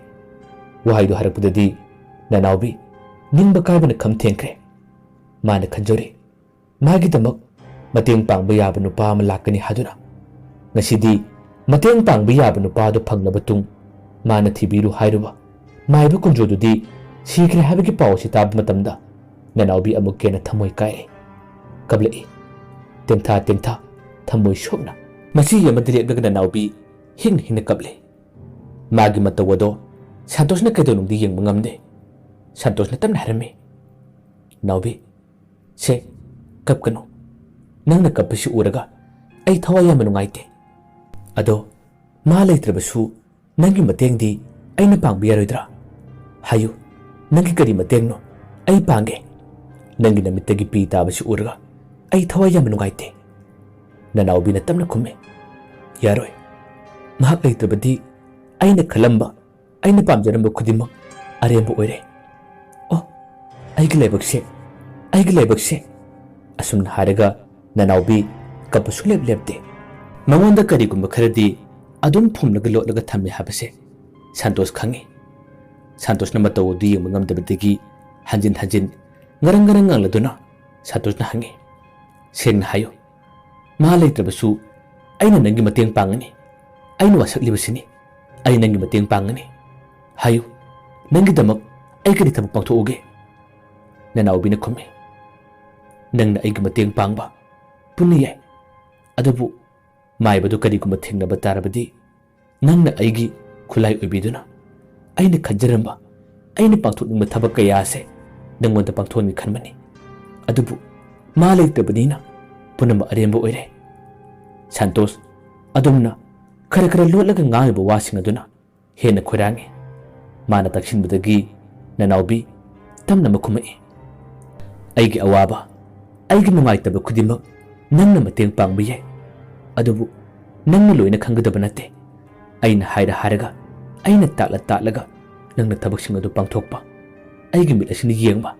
ꯋꯥꯍꯩꯗꯨ ꯍꯥꯏꯔꯛꯄꯗꯗꯤ ꯅꯅꯥꯎꯕꯤ ꯅꯤꯡꯕ ꯀꯥꯏꯕꯅ ꯈꯝ ꯊꯦꯡꯈ꯭ꯔꯦ꯫ ꯃꯥꯅ ꯈꯟꯖꯔꯤ, ꯃꯥꯒꯤꯗꯃꯛ ꯃꯇꯦꯡ ꯄꯥꯡꯕ ꯌꯥꯕ ꯅꯨꯄꯥ ꯑꯃ ꯂꯥꯛꯀꯅꯤ ꯍꯥꯏꯗꯨꯅ꯫ ꯉꯁꯤꯗꯤ ꯃꯇꯦꯡ ꯄꯥꯡꯕ ꯌꯥꯕ ꯅꯨꯄꯥ ꯑꯗꯨ ꯐꯪꯂꯕ ꯇꯨꯡ ꯃꯥꯅ ꯊꯤꯕꯤꯔꯨ ꯍꯥꯏꯔꯨꯕ ꯃꯥꯏꯕ ꯀꯨꯟꯖꯣꯗꯨꯗꯤ ꯁꯤꯈ꯭ꯔꯦ ꯍꯥꯏꯕꯒꯤ ꯄꯥꯎ ꯑꯁꯤ ꯇꯥꯕ ꯃꯇꯝꯗ ꯅꯅꯥꯎꯕꯤ ꯑꯃꯨꯛꯀ ꯍꯦꯟꯅ ꯊꯃꯣꯏ ꯀꯥꯏꯔꯦ꯫ ꯀꯞꯂꯛꯏ꯫ ꯇꯦꯝꯊꯥ ꯇꯦꯝꯊꯥ, ꯊꯃꯣꯏ ꯁꯣꯛꯅ꯫ ꯃꯁꯤ ꯌꯦꯡꯕꯗ ꯂꯦꯞꯂꯒ ꯅꯅꯥꯎꯕꯤ ꯍꯤꯡ ꯍꯤꯡꯅ ꯀꯞꯂꯤ꯫ ꯃꯥꯒꯤ ꯃꯇꯧ ꯑꯗꯣ ꯁꯥꯟꯇꯣꯁꯅ ꯀꯩꯗꯧꯅꯨꯡꯗꯤ ꯌꯦꯡꯕ ꯉꯝꯗꯦ꯫ ꯁꯥꯟꯇꯣꯁꯅ ꯇꯞꯅ ꯍꯥꯏꯔꯝꯃꯤ, "ꯅꯥꯎꯕꯤ, ꯁꯦ, ꯀꯞꯀꯅꯨ꯫ ꯅꯪꯅ ꯀꯞꯄꯁꯤ ꯎꯔꯒ ꯑꯩ ꯊꯋꯥꯏ ꯌꯥꯝꯅ ꯅꯨꯡꯉꯥꯏꯇꯦ꯫ ꯑꯗꯣ ꯃꯥ ꯂꯩꯇ꯭ꯔꯕꯁꯨ ꯅꯪꯒꯤ ꯃꯇꯦꯡꯗꯤ ꯑꯩꯅ ꯄꯥꯡꯕ ꯌꯥꯔꯣꯏꯗ꯭ꯔꯥ? ꯍꯥꯏꯌꯨ, ꯅꯪꯒꯤ ꯀꯔꯤ ꯃꯇꯦꯡꯅꯣ? ꯑꯩ ꯄꯥꯡꯒꯦ꯫ ꯅꯪꯒꯤ ꯅꯃꯤꯠꯇꯒꯤ ꯄꯤ ꯇꯥꯕꯁꯤ ꯎꯔꯒ ꯑꯩ ꯊꯋꯥꯏ ꯌꯥꯝꯅ ꯅꯨꯡꯉꯥꯏꯇꯦ꯫" ꯅꯅꯥꯎꯕꯤꯅ ꯇꯞꯅ ꯈꯨꯝꯃꯤ, "ꯌꯥꯔꯣꯏ꯫ ꯃꯍꯥꯛ ꯂꯩꯇ꯭ꯔꯕꯗꯤ ꯑꯩꯅ ꯈꯜꯂꯝꯕ, ꯑꯩꯅ ꯄꯥꯝꯖꯔꯝꯕ ꯈꯨꯗꯤꯡꯃꯛ ꯑꯔꯦꯝꯕ ꯑꯣꯏꯔꯦ꯫ ꯑꯣ, ꯑꯩꯒꯤ ꯂꯥꯏꯕꯛꯁꯦ, ꯑꯩꯒꯤ ꯂꯥꯏꯕꯛꯁꯦ!" ꯑꯁꯨꯝꯅ ꯍꯥꯏꯔꯒ ꯅꯅꯥꯎꯕꯤ ꯀꯞꯄ ꯁꯨꯡꯂꯦꯞ ꯂꯦꯞꯇꯦ꯫ ꯃꯉꯣꯟꯗ ꯀꯔꯤꯒꯨꯝꯕ ꯈꯔꯗꯤ ꯑꯗꯨꯝ ꯐꯨꯝꯂꯒ ꯂꯣꯠꯂꯒ ꯊꯝꯃꯤ ꯍꯥꯏꯕꯁꯦ ꯁꯥꯟꯇꯣꯁ ꯈꯪꯉꯤ꯫ ꯁꯥꯟꯇꯣꯁꯅ ꯃꯇꯧ ꯑꯗꯨ ꯌꯦꯡꯕ ꯉꯝꯗꯕꯗꯒꯤ ꯍꯟꯖꯤꯟ ꯍꯟꯖꯤꯟ ꯉꯔꯪ ꯉꯔꯪ ꯉꯥꯡꯂꯗꯨꯅ ꯁꯥꯟꯇꯣꯁꯅ ꯍꯪꯉꯤ, "ꯁꯦꯡꯅ ꯍꯥꯏꯌꯨ, ꯃꯥ ꯂꯩꯇ꯭ꯔꯕꯁꯨ ꯑꯩꯅ ꯅꯪꯒꯤ ꯃꯇꯦꯡ ꯄꯥꯡꯒꯅꯤ꯫ ꯑꯩꯅ ꯋꯥꯁꯛꯂꯤꯕꯁꯤꯅꯤ꯫ ꯑꯩ ꯅꯪꯒꯤ ꯃꯇꯦꯡ ꯄꯥꯡꯒꯅꯤ꯫ ꯍꯥꯏꯌꯨ, ꯅꯪꯒꯤꯗꯃꯛ ꯑꯩ ꯀꯔꯤ ꯊꯕꯛ ꯄꯥꯡꯊꯣꯛꯎꯒꯦ?" ꯅꯅꯥꯎꯕꯤꯅ ꯈꯨꯝꯃꯤ, "ꯅꯪꯅ ꯑꯩꯒꯤ ꯃꯇꯦꯡ ꯄꯥꯡꯕ ꯄꯨꯟꯅ ꯌꯥꯏ꯫ ꯑꯗꯨꯕꯨ ꯃꯥꯏꯕꯗꯨ ꯀꯔꯤꯒꯨꯝꯕ ꯊꯦꯡꯅꯕ ꯇꯥꯔꯕꯗꯤ ꯅꯪꯅ ꯑꯩꯒꯤ ꯈꯨꯠꯂꯥꯏ ꯑꯣꯏꯕꯤꯗꯨꯅ ꯑꯩꯅ ꯈꯟꯖꯔꯝꯕ, ꯑꯩꯅ ꯄꯥꯡꯊꯣꯛꯅꯤꯡꯕ ꯊꯕꯛ ꯀꯌꯥ ꯑꯁꯦ ꯅꯪꯉꯣꯟꯗ ꯄꯥꯡꯊꯣꯛꯍꯟꯒꯦ ꯈꯟꯕꯅꯤ꯫ ꯑꯗꯨꯕꯨ ꯃꯥ ꯂꯩꯇ꯭ꯔꯕꯅꯤꯅ ꯄꯨꯝꯅꯃꯛ ꯑꯔꯦꯝꯕ ꯑꯣꯏꯔꯦ꯫" ꯁꯥꯟꯇꯣꯁ ꯑꯗꯨꯝꯅ ꯈꯔ ꯈꯔ ꯂꯣꯠꯂꯒ ꯉꯥꯡꯂꯤꯕ ꯋꯥꯁꯤꯡ ꯑꯗꯨꯅ ꯍꯦꯟꯅ ꯈꯣꯏꯔꯥꯡꯉꯤ꯫ ꯃꯥꯅ ꯇꯛꯁꯤꯟꯕꯗꯒꯤ ꯅꯅꯥꯎꯕꯤ ꯇꯞꯅ ꯑꯃ ꯈꯨꯝꯃꯛꯏ, "ꯑꯩꯒꯤ ꯑꯋꯥꯕ, ꯑꯩꯒꯤ ꯅꯨꯡꯉꯥꯏꯇꯕ ꯈꯨꯗꯤꯡꯃꯛ ꯅꯪꯅ ꯃꯇꯦꯡ ꯄꯥꯡꯕ ꯌꯥꯏ꯫ ꯑꯗꯨꯕꯨ ꯅꯪꯅ ꯂꯣꯏꯅ ꯈꯪꯒꯗꯕ ꯅꯠꯇꯦ꯫ ꯑꯩꯅ ꯍꯥꯏꯔ ꯍꯥꯏꯔꯒ, ꯑꯩꯅ ꯇꯥꯛꯂ ꯇꯥꯛꯂꯒ ꯅꯪꯅ ꯊꯕꯛꯁꯤꯡ ꯑꯗꯨ ꯄꯥꯡꯊꯣꯛꯄ, ꯑꯩꯒꯤ ꯃꯤꯠ ꯑꯁꯤꯅ ꯌꯦꯡꯕ,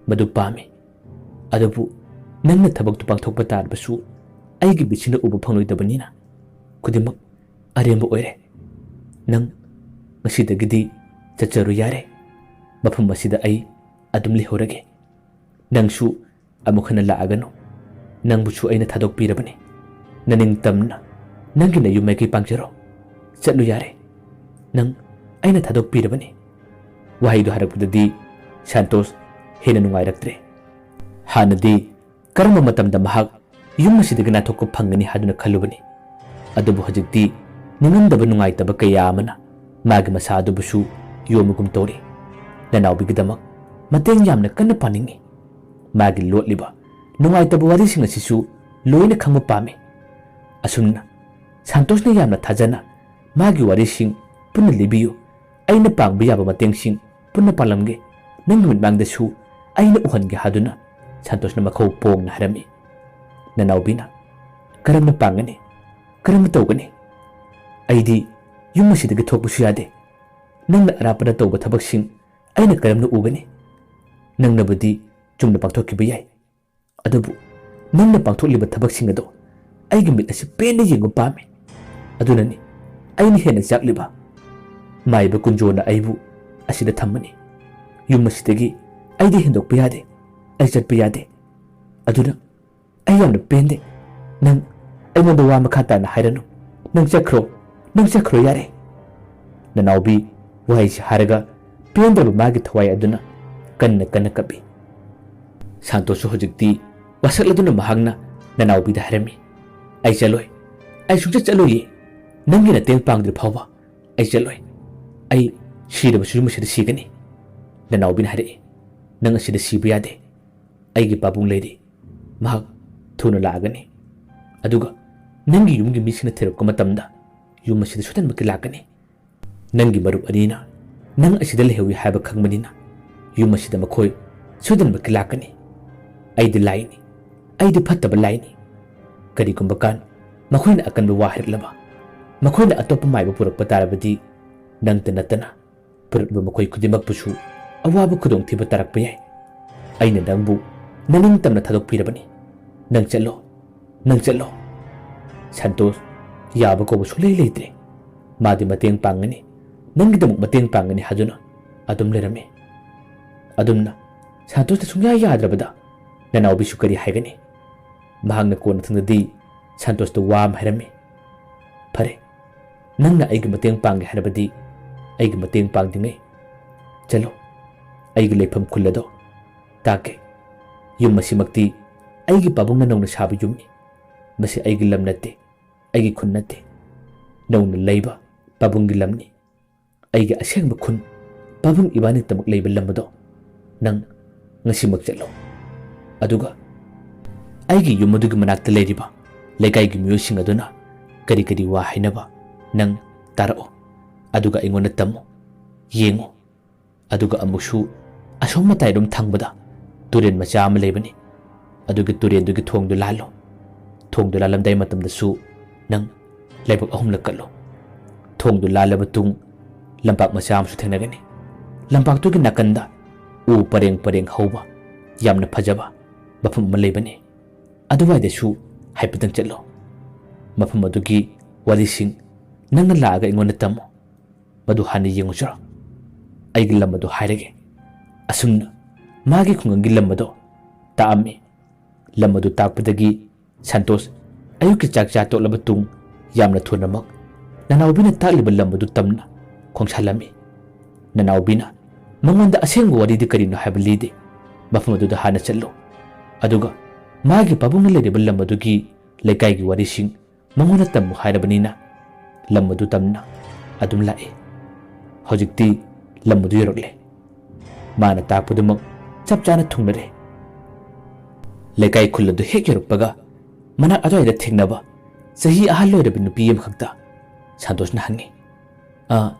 ꯃꯗꯨ ꯄꯥꯝꯃꯤ꯫ ꯑꯗꯨꯕꯨ ꯅꯪꯅ ꯊꯕꯛꯇꯨ ꯄꯥꯡꯊꯣꯛꯄ ꯇꯥꯔꯕꯁꯨ ꯑꯩꯒꯤ ꯃꯤꯠꯁꯤꯅ ꯎꯕ ꯐꯪꯂꯣꯏꯗꯕꯅꯤꯅ ꯈꯨꯗꯤꯡꯃꯛ ꯑꯔꯦꯝꯕ ꯑꯣꯏꯔꯦ꯫ ꯅꯪ ꯉꯁꯤꯗꯒꯤꯗꯤ ꯆꯠꯆꯔꯨ ꯌꯥꯔꯦ꯫ ꯃꯐꯝ ꯑꯁꯤꯗ ꯑꯩ ꯑꯗꯨꯝ ꯂꯩꯍꯧꯔꯒꯦ꯫ ꯅꯪꯁꯨ ꯑꯃꯨꯛ ꯍꯟꯅ ꯂꯥꯛꯑꯒꯅꯨ꯫ ꯅꯪꯕꯨꯁꯨ ꯑꯩꯅ ꯊꯥꯗꯣꯛꯄꯤꯔꯕꯅꯤ꯫ ꯅꯅꯤꯡꯇꯝꯅ ꯅꯪꯒꯤ ꯅꯌꯨꯝ ꯃꯥꯏꯀꯩ ꯄꯥꯡꯖꯔꯣ꯫ ꯆꯠꯂꯨ ꯌꯥꯔꯦ꯫ ꯅꯪ ꯑꯩꯅ ꯊꯥꯗꯣꯛꯄꯤꯔꯕꯅꯤ꯫" ꯋꯥꯍꯩꯗꯨ ꯍꯥꯏꯔꯛꯄꯗꯗꯤ ꯁꯥꯟꯇꯣꯁ ꯍꯦꯟꯅ ꯅꯨꯡꯉꯥꯏꯔꯛꯇ꯭ꯔꯦ꯫ ꯍꯥꯟꯅꯗꯤ ꯀꯔꯝꯕ ꯃꯇꯝꯗ ꯃꯍꯥꯛ ꯌꯨꯝ ꯑꯁꯤꯗꯒꯤ ꯅꯥꯟꯊꯣꯛꯄ ꯐꯪꯒꯅꯤ ꯍꯥꯏꯗꯨꯅ ꯈꯜꯂꯨꯕꯅꯤ꯫ ꯑꯗꯨꯕꯨ ꯍꯧꯖꯤꯛꯇꯤ ꯅꯤꯡꯉꯝꯗꯕ ꯅꯨꯡꯉꯥꯏꯇꯕ ꯀꯌꯥ ꯑꯃꯅ ꯃꯥꯒꯤ ꯃꯁꯥ ꯑꯗꯨꯕꯨꯁꯨ ꯌꯣꯝꯃꯒꯨꯝ ꯇꯧꯔꯤ꯫ ꯅꯅꯥꯎꯕꯤꯒꯤꯗꯃꯛ ꯃꯇꯦꯡ ꯌꯥꯝꯅ ꯀꯟꯅ ꯄꯥꯅꯤꯡꯏ꯫ ꯃꯥꯒꯤ ꯂꯣꯠꯂꯤꯕ ꯅꯨꯡꯉꯥꯏꯇꯕ ꯋꯥꯔꯤꯁꯤꯡ ꯑꯁꯤꯁꯨ ꯂꯣꯏꯅ ꯈꯪꯕ ꯄꯥꯝꯃꯤ꯫ ꯑꯁꯨꯝꯅ ꯁꯥꯟꯇꯣꯁꯅ ꯌꯥꯝꯅ ꯊꯥꯖꯅ ꯃꯥꯒꯤ ꯋꯥꯔꯤꯁꯤꯡ ꯄꯨꯟꯅ ꯂꯤꯕꯤꯌꯨ꯫ ꯑꯩꯅ ꯄꯥꯡꯕ ꯌꯥꯕ ꯃꯇꯦꯡꯁꯤꯡ ꯄꯨꯟꯅ ꯄꯥꯡꯂꯝꯒꯦ꯫ ꯅꯪꯒꯤ ꯃꯤꯠꯃꯥꯡꯗꯁꯨ ꯑꯩꯅ ꯎꯍꯟꯒꯦ ꯍꯥꯏꯗꯨꯅ ꯁꯥꯟꯇꯣꯁꯅ ꯃꯈꯧ ꯄꯣꯡꯅ ꯍꯥꯏꯔꯝꯃꯤ꯫ ꯅꯅꯥꯎꯕꯤꯅ, "ꯀꯔꯝꯅ ꯄꯥꯡꯒꯅꯤ? ꯀꯔꯝꯅ ꯇꯧꯒꯅꯤ? ꯑꯩꯗꯤ ꯌꯨꯝ ꯑꯁꯤꯗꯒꯤ ꯊꯣꯛꯄꯁꯨ ꯌꯥꯗꯦ꯫ ꯅꯪꯅ ꯑꯔꯥꯞꯄꯗ ꯇꯧꯕ ꯊꯕꯛꯁꯤꯡ ꯑꯩꯅ ꯀꯔꯝꯅ ꯎꯒꯅꯤ? ꯅꯪꯅꯕꯨꯗꯤ ꯆꯨꯝꯅ ꯄꯥꯡꯊꯣꯛꯈꯤꯕ ꯌꯥꯏ, ꯑꯗꯨꯕꯨ ꯅꯪꯅ ꯄꯥꯡꯊꯣꯛꯂꯤꯕ ꯊꯕꯛꯁꯤꯡ ꯑꯗꯣ ꯑꯩꯒꯤ ꯃꯤꯠ ꯑꯁꯤ ꯄꯦꯟꯅ ꯌꯦꯡꯕ ꯄꯥꯝꯃꯤ꯫ ꯑꯗꯨꯅꯅꯤ ꯑꯩꯅ ꯍꯦꯟꯅ ꯆꯥꯛꯂꯤꯕ꯫ ꯃꯥꯏꯕ ꯀꯨꯟꯖꯣꯅ ꯑꯩꯕꯨ ꯑꯁꯤꯗ ꯊꯝꯕꯅꯤ꯫ ꯌꯨꯝ ꯑꯁꯤꯗꯒꯤ ꯑꯩꯗꯤ ꯍꯦꯟꯗꯣꯛꯄ ꯌꯥꯗꯦ꯫ ꯑꯩ ꯆꯠꯄ ꯌꯥꯗꯦ꯫ ꯑꯗꯨꯅ ꯑꯩ ꯌꯥꯝꯅ ꯄꯦꯟꯗꯦ꯫ ꯅꯪ ꯑꯩꯉꯣꯟꯗ ꯋꯥ ꯃꯈꯥ ꯇꯥꯅ ꯍꯥꯏꯔꯅꯨ꯫ ꯅꯪ ꯆꯠꯈ꯭ꯔꯣ꯫ ꯅꯪ ꯆꯠꯈ꯭ꯔꯣ ꯌꯥꯔꯦ꯫" ꯅꯅꯥꯎꯕꯤ ꯋꯥꯍꯩꯁꯤ ꯍꯥꯏꯔꯒ ꯄꯦꯟꯗ꯭ꯔꯕ ꯃꯥꯒꯤ ꯊꯋꯥꯏ ꯑꯗꯨꯅ ꯀꯟꯅ ꯀꯟꯅ ꯀꯞꯄꯤ꯫ ꯁꯥꯟꯇꯣꯁꯁꯨ ꯍꯧꯖꯤꯛꯇꯤ ꯋꯥꯁꯛꯂꯗꯨꯅ ꯃꯍꯥꯛꯅ ꯅꯅꯥꯎꯕꯤꯗ ꯍꯥꯏꯔꯝꯃꯤ, "ꯑꯩ ꯆꯠꯂꯣꯏ꯫ ꯑꯩ ꯁꯨꯡꯆꯠ ꯆꯠꯂꯣꯏꯌꯦ꯫ ꯅꯪꯒꯤ ꯅꯇꯦꯡ ꯄꯥꯡꯗ꯭ꯔꯤ ꯐꯥꯎꯕ ꯑꯩ ꯆꯠꯂꯣꯏ꯫ ꯑꯩ ꯁꯤꯔꯕꯁꯨ ꯌꯨꯝ ꯑꯁꯤꯗ ꯁꯤꯒꯅꯤ꯫" ꯅꯅꯥꯎꯕꯤꯅ ꯍꯥꯏꯔꯛꯏ, "ꯅꯪ ꯑꯁꯤꯗ ꯁꯤꯕ ꯌꯥꯗꯦ꯫ ꯑꯩꯒꯤ ꯄꯥꯕꯨꯡ ꯂꯩꯔꯤ꯫ ꯃꯍꯥꯛ ꯊꯨꯅ ꯂꯥꯛꯑꯒꯅꯤ꯫ ꯑꯗꯨꯒ ꯅꯪꯒꯤ ꯌꯨꯝꯒꯤ ꯃꯤꯁꯤꯡꯅ ꯊꯤꯔꯛꯄ ꯃꯇꯝꯗ ꯌꯨꯝ ꯑꯁꯤꯗ ꯁꯣꯏꯗꯅꯃꯛꯀꯤ ꯂꯥꯛꯀꯅꯤ꯫ ꯅꯪꯒꯤ ꯃꯔꯨꯞ ꯑꯅꯤꯅ ꯅꯪ ꯑꯁꯤꯗ ꯂꯩꯍꯧꯏ ꯍꯥꯏꯕ ꯈꯪꯕꯅꯤꯅ ꯌꯨꯝ ꯑꯁꯤꯗ ꯃꯈꯣꯏ ꯁꯣꯏꯗꯅꯃꯛꯀꯤ ꯂꯥꯛꯀꯅꯤ꯫ ꯑꯩꯗꯤ ꯂꯥꯏꯅꯤ꯫ ꯑꯩꯗꯤ ꯐꯠꯇꯕ ꯂꯥꯏꯅꯤ꯫ ꯀꯔꯤꯒꯨꯝꯕ ꯀꯥꯟ ꯃꯈꯣꯏꯅ ꯑꯀꯟꯕ ꯋꯥ ꯍꯥꯏꯔꯛꯂꯕ, ꯃꯈꯣꯏꯅ ꯑꯇꯣꯞꯄ ꯃꯥꯏꯕ ꯄꯨꯔꯛꯄ ꯇꯥꯔꯕꯗꯤ ꯅꯪꯇ ꯅꯠꯇꯅ ꯄꯨꯔꯛꯂꯤꯕ ꯃꯈꯣꯏ ꯈꯨꯗꯤꯡꯃꯛꯄꯨꯁꯨ ꯑꯋꯥꯕ ꯈꯨꯗꯣꯡꯊꯤꯕ ꯇꯥꯔꯛꯄ ꯌꯥꯏ꯫ ꯑꯩꯅ ꯅꯪꯕꯨ ꯅꯅꯤꯡꯇꯝꯅ ꯊꯥꯗꯣꯛꯄꯤꯔꯕꯅꯤ꯫ ꯅꯪ ꯆꯠꯂꯣ, ꯅꯪ ꯆꯠꯂꯣ꯫" ꯁꯟꯇꯣꯁ ꯌꯥꯕ ꯀꯧꯕ ꯁꯨꯡꯂꯩ ꯂꯩꯇ꯭ꯔꯦ꯫ ꯃꯥꯗꯤ ꯃꯇꯦꯡ ꯄꯥꯡꯒꯅꯤ, ꯅꯪꯒꯤꯗꯃꯛ ꯃꯇꯦꯡ ꯄꯥꯡꯒꯅꯤ ꯍꯥꯏꯗꯨꯅ ꯑꯗꯨꯝ ꯂꯩꯔꯝꯃꯤ꯫ ꯑꯗꯨꯝꯅ ꯁꯟꯇꯣꯁꯅ ꯁꯨꯡꯌꯥ ꯌꯥꯗ꯭ꯔꯕꯗ ꯅꯅꯥꯎꯕꯤꯁꯨ ꯀꯔꯤ ꯍꯥꯏꯒꯅꯤ? ꯃꯍꯥꯛꯅ ꯀꯣꯟꯅꯊꯪꯗꯗꯤ ꯁꯟꯇꯣꯁꯇ ꯋꯥ ꯑꯃ ꯍꯥꯏꯔꯝꯃꯤ, "ꯐꯔꯦ, ꯅꯪꯅ ꯑꯩꯒꯤ ꯃꯇꯦꯡ ꯄꯥꯡꯒꯦ ꯍꯥꯏꯔꯕꯗꯤ ꯑꯩꯒꯤ ꯃꯇꯦꯡ ꯄꯥꯡꯗ꯭ꯔꯤꯉꯩ ꯆꯠꯂꯣ, ꯑꯩꯒꯤ ꯂꯩꯐꯝ ꯈꯨꯜ ꯑꯗꯣ ꯇꯥꯛꯀꯦ꯫ ꯌꯨꯝ ꯑꯁꯤꯃꯛꯇꯤ ꯑꯩꯒꯤ ꯄꯥꯕꯨꯡꯅ ꯅꯧꯅ ꯁꯥꯕ ꯌꯨꯝꯅꯤ꯫ "ꯃꯁꯤ ꯑꯩꯒꯤ ꯂꯝ ꯅꯠꯇꯦ, ꯑꯩꯒꯤ ꯈꯨꯟ ꯅꯠꯇꯦ꯫ ꯅꯧꯅ ꯂꯩꯕ ꯄꯥꯕꯨꯡꯒꯤ ꯂꯝꯅꯤ꯫ ꯑꯩꯒꯤ ꯑꯁꯦꯡꯕ ꯈꯨꯟ, ꯄꯥꯕꯨꯡ ꯏꯕꯥꯅꯤꯇꯃꯛ ꯂꯩꯕ ꯂꯝ ꯑꯗꯣ ꯅꯪ ꯉꯁꯤꯃꯛ ꯆꯠꯂꯣ꯫ ꯑꯗꯨꯒ ꯑꯩꯒꯤ ꯌꯨꯝ ꯑꯗꯨꯒꯤ ꯃꯅꯥꯛꯇ ꯂꯩꯔꯤꯕ ꯂꯩꯀꯥꯏꯒꯤ ꯃꯤꯑꯣꯏꯁꯤꯡ ꯑꯗꯨꯅ ꯀꯔꯤ ꯀꯔꯤ ꯋꯥ ꯍꯥꯏꯅꯕ ꯅꯪ ꯇꯥꯔꯛꯑꯣ꯫ ꯑꯗꯨꯒ ꯑꯩꯉꯣꯟꯗ ꯇꯝꯃꯨ, ꯌꯦꯡꯉꯨ꯫ ꯑꯗꯨꯒ ꯑꯃꯨꯛꯁꯨ ꯑꯁꯣꯝ ꯃꯇꯥꯏꯔꯣꯝ ꯊꯪꯕꯗ ꯇꯨꯔꯦꯜ ꯃꯆꯥ ꯑꯃ ꯂꯩꯕꯅꯤ꯫ ꯑꯗꯨꯒꯤ ꯇꯨꯔꯦꯜꯗꯨꯒꯤ ꯊꯣꯡꯗꯨ ꯂꯥꯜꯂꯨ꯫ ꯊꯣꯡꯗꯨ ꯂꯥꯜꯂꯝꯗꯥꯏ ꯃꯇꯝꯗꯁꯨ ꯅꯪ ꯂꯩꯕꯥꯛ ꯑꯍꯨꯝꯂꯛ ꯀꯠꯂꯨ꯫ ꯊꯣꯡꯗꯨ ꯂꯥꯜꯂꯕ ꯇꯨꯡ ꯂꯝꯄꯥꯛ ꯃꯆꯥ ꯑꯃꯁꯨ ꯊꯦꯡꯅꯒꯅꯤ꯫ ꯂꯝꯄꯥꯛꯇꯨꯒꯤ ꯅꯥꯀꯟꯗ ꯎ ꯄꯔꯦꯡ ꯄꯔꯦꯡ ꯍꯧꯕ ꯌꯥꯝꯅ ꯐꯖꯕ ꯃꯐꯝ ꯑꯃ ꯂꯩꯕꯅꯤ꯫ ꯑꯗꯨꯋꯥꯏꯗꯁꯨ ꯍꯥꯏꯐꯦꯠꯇꯪ ꯆꯠꯂꯨ꯫ ꯃꯐꯝ ꯑꯗꯨꯒꯤ ꯋꯥꯔꯤꯁꯤꯡ ꯅꯪꯅ ꯂꯥꯛꯑꯒ ꯑꯩꯉꯣꯟꯗ ꯇꯝꯃꯨ꯫ ꯃꯗꯨ ꯍꯥꯟꯅ ꯌꯦꯡꯉꯨꯁꯤꯔꯣ? ꯑꯩꯒꯤ ꯂꯝ ꯑꯗꯨ ꯍꯥꯏꯔꯒꯦ꯫" ꯑꯁꯨꯝꯅ ꯃꯥꯒꯤ ꯈꯨꯡꯒꯪꯒꯤ ꯂꯝ ꯑꯗꯨ ꯇꯥꯛꯑꯝꯃꯤ꯫ ꯂꯝ ꯑꯗꯨ ꯇꯥꯛꯄꯗꯒꯤ ꯁꯟꯇꯣꯁ ꯑꯌꯨꯛꯀꯤ ꯆꯥꯛ ꯆꯥ ꯇꯣꯛꯂꯕ ꯇꯨꯡ ꯌꯥꯝꯅ ꯊꯨꯅꯃꯛ ꯅꯅꯥꯎꯕꯤꯅ ꯇꯥꯛꯂꯤꯕ ꯂꯝ ꯑꯗꯨ ꯇꯝꯅ ꯈꯣꯡꯁꯥꯜꯂꯝꯃꯤ꯫ ꯅꯅꯥꯎꯕꯤꯅ ꯃꯉꯣꯟꯗ ꯑꯁꯦꯡꯕ ꯋꯥꯔꯤꯗꯤ ꯀꯔꯤꯅꯣ ꯍꯥꯏꯕ ꯂꯤꯗꯦ꯫ "ꯃꯐꯝ ꯑꯗꯨꯗ ꯍꯥꯟꯅ ꯆꯠꯂꯨ꯫ ꯑꯗꯨꯒ ꯃꯥꯒꯤ ꯄꯥꯕꯨꯡꯅ ꯂꯩꯔꯤꯕ ꯂꯝ ꯑꯗꯨꯒꯤ ꯂꯩꯀꯥꯏꯒꯤ ꯋꯥꯔꯤꯁꯤꯡ ꯃꯉꯣꯟꯗ ꯇꯝꯃꯨ" ꯍꯥꯏꯔꯕꯅꯤꯅ ꯂꯝ ꯑꯗꯨ ꯇꯝꯅ ꯑꯗꯨꯝ ꯂꯥꯛꯏ꯫ ꯍꯧꯖꯤꯛꯇꯤ ꯂꯝ ꯑꯗꯨ ꯌꯧꯔꯛꯂꯦ꯫ ꯃꯥꯅ ꯇꯥꯛꯄꯗꯨꯃꯛ ꯆꯞ ꯆꯥꯅ ꯊꯨꯡꯂꯔꯦ꯫ ꯂꯩꯀꯥꯏ ꯈꯨꯜ ꯑꯗꯨ ꯍꯦꯛ ꯌꯧꯔꯛꯄꯒ ꯃꯅꯥꯛ ꯑꯗꯨꯋꯥꯏꯗ ꯊꯦꯡꯅꯕ ꯆꯍꯤ ꯑꯍꯜ ꯑꯣꯏꯔꯕ ꯅꯨꯄꯤ ꯑꯃꯈꯛꯇ ꯁꯟꯇꯣꯁꯅ ꯍꯪꯉꯤ, "ꯑ,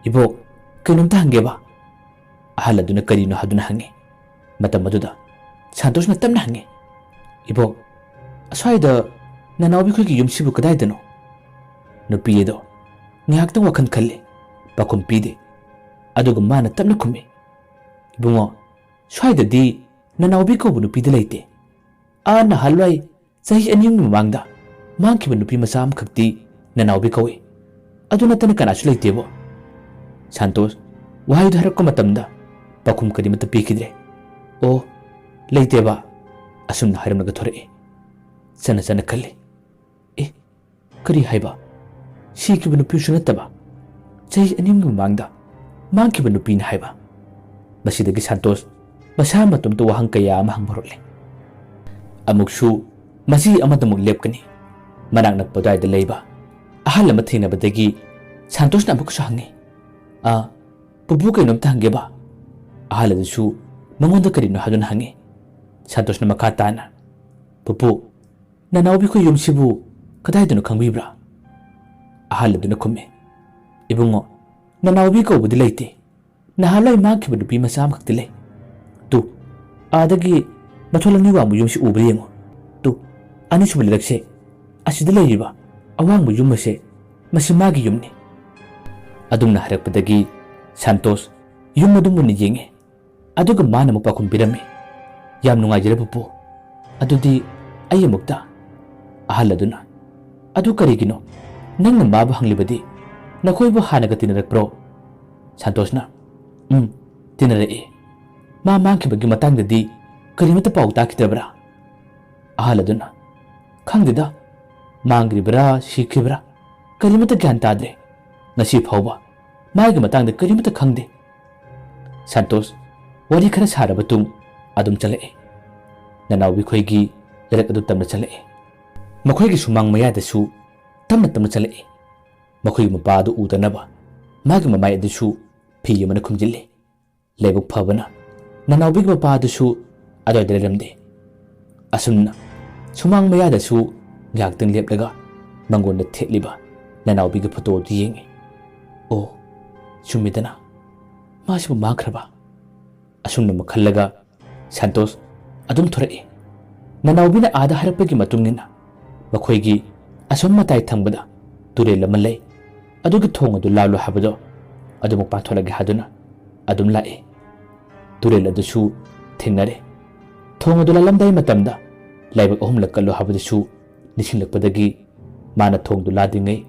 ꯏꯕꯣꯛ, ꯀꯩꯅꯣꯝꯇ ꯍꯪꯒꯦꯕ?" ꯑꯍꯜ ꯑꯗꯨꯅ ꯀꯔꯤꯅꯣ ꯍꯥꯏꯗꯨꯅ ꯍꯪꯉꯤ꯫ ꯃꯇꯝ ꯑꯗꯨꯗ ꯁꯟꯇꯣꯁꯅ ꯇꯞꯅ ꯍꯪꯉꯤ, "ꯏꯕꯣꯛ, ꯑꯁ꯭ꯋꯥꯏꯗ ꯅꯅꯥꯎꯕꯤ ꯈꯣꯏꯒꯤ ꯌꯨꯝꯁꯤꯕꯨ ꯀꯗꯥꯏꯗꯅꯣ?" ꯅꯨꯄꯤ ꯑꯗꯣ ꯉꯥꯏꯍꯥꯛꯇꯪ ꯋꯥꯈꯜ ꯈꯜꯂꯤ, ꯄꯥꯎꯈꯨꯝ ꯄꯤꯗꯦ꯫ ꯑꯗꯨꯒ ꯃꯥꯅ ꯇꯞꯅ ꯈꯨꯝꯃꯤ, "ꯏꯕꯨꯡꯉꯣ, ꯁ꯭ꯋꯥꯏꯗꯗꯤ ꯅꯅꯥꯎꯕꯤ ꯀꯧꯕ ꯅꯨꯄꯤꯗꯤ ꯂꯩꯇꯦ꯫ ꯑꯥ ꯅꯍꯥꯟꯋꯥꯏ ꯆꯍꯤ ꯑꯅꯤ ꯑꯍꯨꯝꯒꯤ ꯃꯃꯥꯡꯗ ꯃꯥꯡꯈꯤꯕ ꯅꯨꯄꯤ ꯃꯆꯥ ꯑꯃꯈꯛꯇꯤ ꯅꯅꯥꯎꯕꯤ ꯀꯧꯏ꯫ ꯑꯗꯨ ꯅꯠꯇꯅ ꯀꯅꯥꯁꯨ ꯂꯩꯇꯦꯕꯣ꯫" ꯁꯟꯇꯣꯁ ꯋꯥꯍꯩꯗꯨ ꯍꯥꯏꯔꯛꯄ ꯃꯇꯝꯗ ꯄꯥꯎꯈꯨꯝ ꯀꯔꯤꯃꯠꯇ ꯄꯤꯈꯤꯗ꯭ꯔꯦ꯫ "ꯑꯣ, ꯂꯩꯇꯦꯕ?" ꯑꯁꯨꯝꯅ ꯍꯥꯏꯔꯝꯂꯒ ꯊꯣꯔꯛꯏ꯫ ꯆꯟꯅ ꯆꯟꯅ ꯈꯜꯂꯤ, "ꯑꯦ, ꯀꯔꯤ ꯍꯥꯏꯕ? ꯁꯤꯈꯤꯕ ꯅꯨꯄꯤꯁꯨ ꯅꯠꯇꯕ, ꯆꯍꯤ ꯑꯅꯤꯒꯤ ꯃꯃꯥꯡꯗ ꯃꯥꯡꯈꯤꯕ ꯅꯨꯄꯤꯅ ꯍꯥꯏꯕ?" ꯃꯁꯤꯗꯒꯤ ꯁꯟꯇꯣꯁ ꯃꯁꯥ ꯃꯇꯣꯝꯇ ꯋꯥꯍꯪ ꯀꯌꯥ ꯑꯃ ꯍꯪꯕ ꯍꯧꯔꯛꯂꯦ꯫ ꯑꯃꯨꯛꯁꯨ ꯃꯁꯤ ꯑꯃꯗꯃꯨꯛ ꯂꯦꯞꯀꯅꯤ꯫ ꯃꯅꯥꯛ ꯅꯛꯄ ꯑꯗꯨꯋꯥꯏꯗ ꯂꯩꯕ ꯑꯍꯜ ꯑꯃ ꯊꯦꯡꯅꯕꯗꯒꯤ ꯁꯥꯟꯇꯣꯁꯅ ꯑꯃꯨꯛꯀꯁꯨ ꯍꯪꯉꯤ, "ꯑ, ꯄꯨꯄꯨ, ꯀꯩꯅꯣꯝꯇ ꯍꯪꯒꯦꯕ?" ꯑꯍꯜ ꯑꯗꯨꯁꯨ ꯃꯉꯣꯟꯗ ꯀꯔꯤꯅꯣ ꯍꯥꯏꯗꯨꯅ ꯍꯪꯉꯤ꯫ ꯁꯥꯟꯇꯣꯁꯅ ꯃꯈꯥ ꯇꯥꯅ, "ꯄꯨꯄꯨ, ꯅꯅꯥꯎꯕꯤ ꯈꯣꯏ ꯌꯨꯝꯁꯤꯕꯨ ꯀꯗꯥꯏꯗꯅꯣ ꯈꯪꯕꯤꯕ꯭ꯔꯥ?" ꯑꯍꯜ ꯑꯗꯨꯅ ꯈꯨꯝꯃꯤ, "ꯏꯕꯨꯡꯉꯣ, ꯅꯅꯥꯎꯕꯤ ꯀꯧꯕꯗꯤ ꯂꯩꯇꯦ꯫ ꯅꯍꯥꯟꯋꯥꯏ ꯃꯥꯡꯈꯤꯕ ꯅꯨꯄꯤ ꯃꯆꯥ ꯑꯃꯈꯛꯇꯤ ꯂꯩ꯫ ꯇꯨ, ꯑꯥꯗꯒꯤ ꯃꯊꯣꯜ ꯑꯅꯤ ꯋꯥꯡꯕ ꯌꯨꯝꯁꯤ ꯎꯕ꯭ꯔꯥ ꯌꯦꯡꯉꯨ꯫ ꯇꯨ, ꯑꯅꯤꯁꯨꯕ ꯂꯩꯔꯛꯁꯦ, ꯑꯁꯤꯗ ꯂꯩꯔꯤꯕ ꯑꯋꯥꯡꯕ ꯌꯨꯝ ꯑꯁꯦ, ꯃꯁꯤ ꯃꯥꯒꯤ ꯌꯨꯝꯅꯤ꯫" ꯑꯗꯨꯝꯅ ꯍꯥꯏꯔꯛꯄꯗꯒꯤ ꯁꯥꯟꯇꯣꯁ ꯌꯨꯝ ꯑꯗꯨ ꯃꯨꯟꯅ ꯌꯦꯡꯉꯤ꯫ ꯑꯗꯨꯒ ꯃꯥꯅ ꯑꯃꯨꯛ ꯄꯥꯎꯈꯨꯝ ꯄꯤꯔꯝꯃꯤ, "ꯌꯥꯝ ꯅꯨꯡꯉꯥꯏꯖꯔꯦ ꯄꯨꯄꯨ꯫ ꯑꯗꯨꯗꯤ ꯑꯩ ꯑꯃꯨꯛꯇ꯫" ꯑꯍꯜ ꯑꯗꯨꯅ, "ꯑꯗꯨ ꯀꯔꯤꯒꯤꯅꯣ ꯅꯪꯅ ꯃꯥꯕꯨ ꯍꯪꯂꯤꯕꯗꯤ? ꯅꯈꯣꯏꯕꯨ ꯍꯥꯟꯅꯒ ꯇꯤꯟꯅꯔꯛꯄ꯭ꯔꯣ?" ꯁꯥꯟꯇꯣꯁꯅ, "ꯎꯝ, ꯇꯤꯟꯅꯔꯛꯏ꯫ ꯃꯥ ꯃꯥꯡꯈꯤꯕꯒꯤ ꯃꯇꯥꯡꯗꯗꯤ ꯀꯔꯤꯃꯠꯇ ꯄꯥꯎ ꯇꯥꯈꯤꯗꯕ꯭ꯔꯥ?" ꯑꯍꯜ ꯑꯗꯨꯅ, "ꯈꯪꯗꯦꯗ, ꯃꯥꯡꯈ꯭ꯔꯤꯕ꯭ꯔꯥ ꯁꯤꯈ꯭ꯔꯤꯕ꯭ꯔꯥ ꯀꯔꯤꯃꯠꯇ ꯒ꯭ꯌꯥꯟ ꯇꯥꯗ꯭ꯔꯦ꯫ ꯉꯁꯤ ꯐꯥꯎꯕ ꯃꯥꯒꯤ ꯃꯇꯥꯡꯗ ꯀꯔꯤꯃꯠꯇ ꯈꯪꯗꯦ꯫" ꯁꯥꯟꯇꯣꯁ, ꯋꯥꯔꯤ ꯈꯔ ꯁꯥꯔꯕ ꯇꯨꯡ ꯑꯗꯨꯝ ꯆꯠꯂꯛꯏ꯫ ꯅꯅꯥꯎꯕꯤ ꯈꯣꯏꯒꯤ ꯂꯥꯏꯔꯤꯛ ꯑꯗꯨ ꯇꯝꯅ ꯆꯠꯂꯛꯏ꯫ ꯃꯈꯣꯏꯒꯤ ꯁꯨꯃꯥꯡ ꯃꯌꯥꯗꯁꯨ ꯇꯞꯅ ꯇꯞꯅ ꯆꯠꯂꯛꯏ꯫ ꯃꯈꯣꯏꯒꯤ ꯃꯄꯥ ꯑꯗꯨ ꯎꯗꯅꯕ ꯃꯥꯒꯤ ꯃꯃꯥꯏ ꯑꯗꯨꯁꯨ ꯐꯤ ꯑꯃꯅ ꯈꯨꯝꯖꯤꯜꯂꯤ꯫ ꯂꯥꯏꯕꯛ ꯐꯕꯅ ꯅꯅꯥꯎꯕꯤꯒꯤ ꯃꯄꯥ ꯑꯗꯨꯁꯨ ꯑꯗꯨꯋꯥꯏꯗ ꯂꯩꯔꯝꯗꯦ꯫ ꯑꯁꯨꯝꯅ ꯁꯨꯃꯥꯡ ꯃꯌꯥꯗꯁꯨ ꯉꯥꯏꯍꯥꯛꯇꯪ ꯂꯦꯞꯂꯒ ꯃꯉꯣꯟꯗ ꯊꯦꯠꯂꯤꯕ ꯅꯅꯥꯎꯕꯤꯒꯤ ꯐꯣꯇꯣ ꯑꯗꯨ ꯌꯦꯡꯉꯤ꯫ "ꯑꯣ, ꯆꯨꯝꯃꯤꯗꯅ, ꯃꯥꯁꯤꯕꯨ ꯃꯥꯡꯈ꯭ꯔꯕ?" ꯑꯁꯨꯝꯅ ꯑꯃꯨꯛ ꯈꯜꯂꯒ ꯁꯥꯟꯇꯣꯁ ꯑꯗꯨꯝ ꯊꯣꯔꯛꯏ꯫ ꯅꯅꯥꯎꯕꯤꯅ ꯑꯥꯗ ꯍꯥꯏꯔꯛꯄꯒꯤ ꯃꯇꯨꯡ ꯏꯟꯅ ꯃꯈꯣꯏꯒꯤ ꯑꯁꯣꯝ ꯃꯇꯥꯏ ꯊꯪꯕꯗ ꯇꯨꯔꯦꯜ ꯑꯃ ꯂꯩ꯫ ꯑꯗꯨꯒꯤ ꯊꯣꯡ ꯑꯗꯨ ꯂꯥꯜꯂꯨ ꯍꯥꯏꯕꯗꯣ ꯑꯗꯨꯃꯛ ꯄꯥꯟꯊꯣꯛꯂꯒꯦ ꯍꯥꯏꯗꯨꯅ ꯑꯗꯨꯝ ꯂꯥꯛꯏ꯫ ꯇꯨꯔꯦꯜ ꯑꯗꯨꯁꯨ ꯊꯦꯡꯅꯔꯦ꯫ ꯊꯣꯡ ꯑꯗꯨ ꯂꯥꯜꯂꯝꯗꯥꯏ ꯃꯇꯝꯗ ꯂꯥꯏꯕꯛ ꯑꯍꯨꯝꯂꯛ ꯀꯠꯂꯨ ꯍꯥꯏꯕꯗꯨꯁꯨ ꯅꯤꯡꯁꯤꯡꯂꯛꯄꯗꯒꯤ ꯃꯥꯅ ꯊꯣꯡꯗꯨ ꯂꯥꯟꯗ꯭ꯔꯤꯉꯩ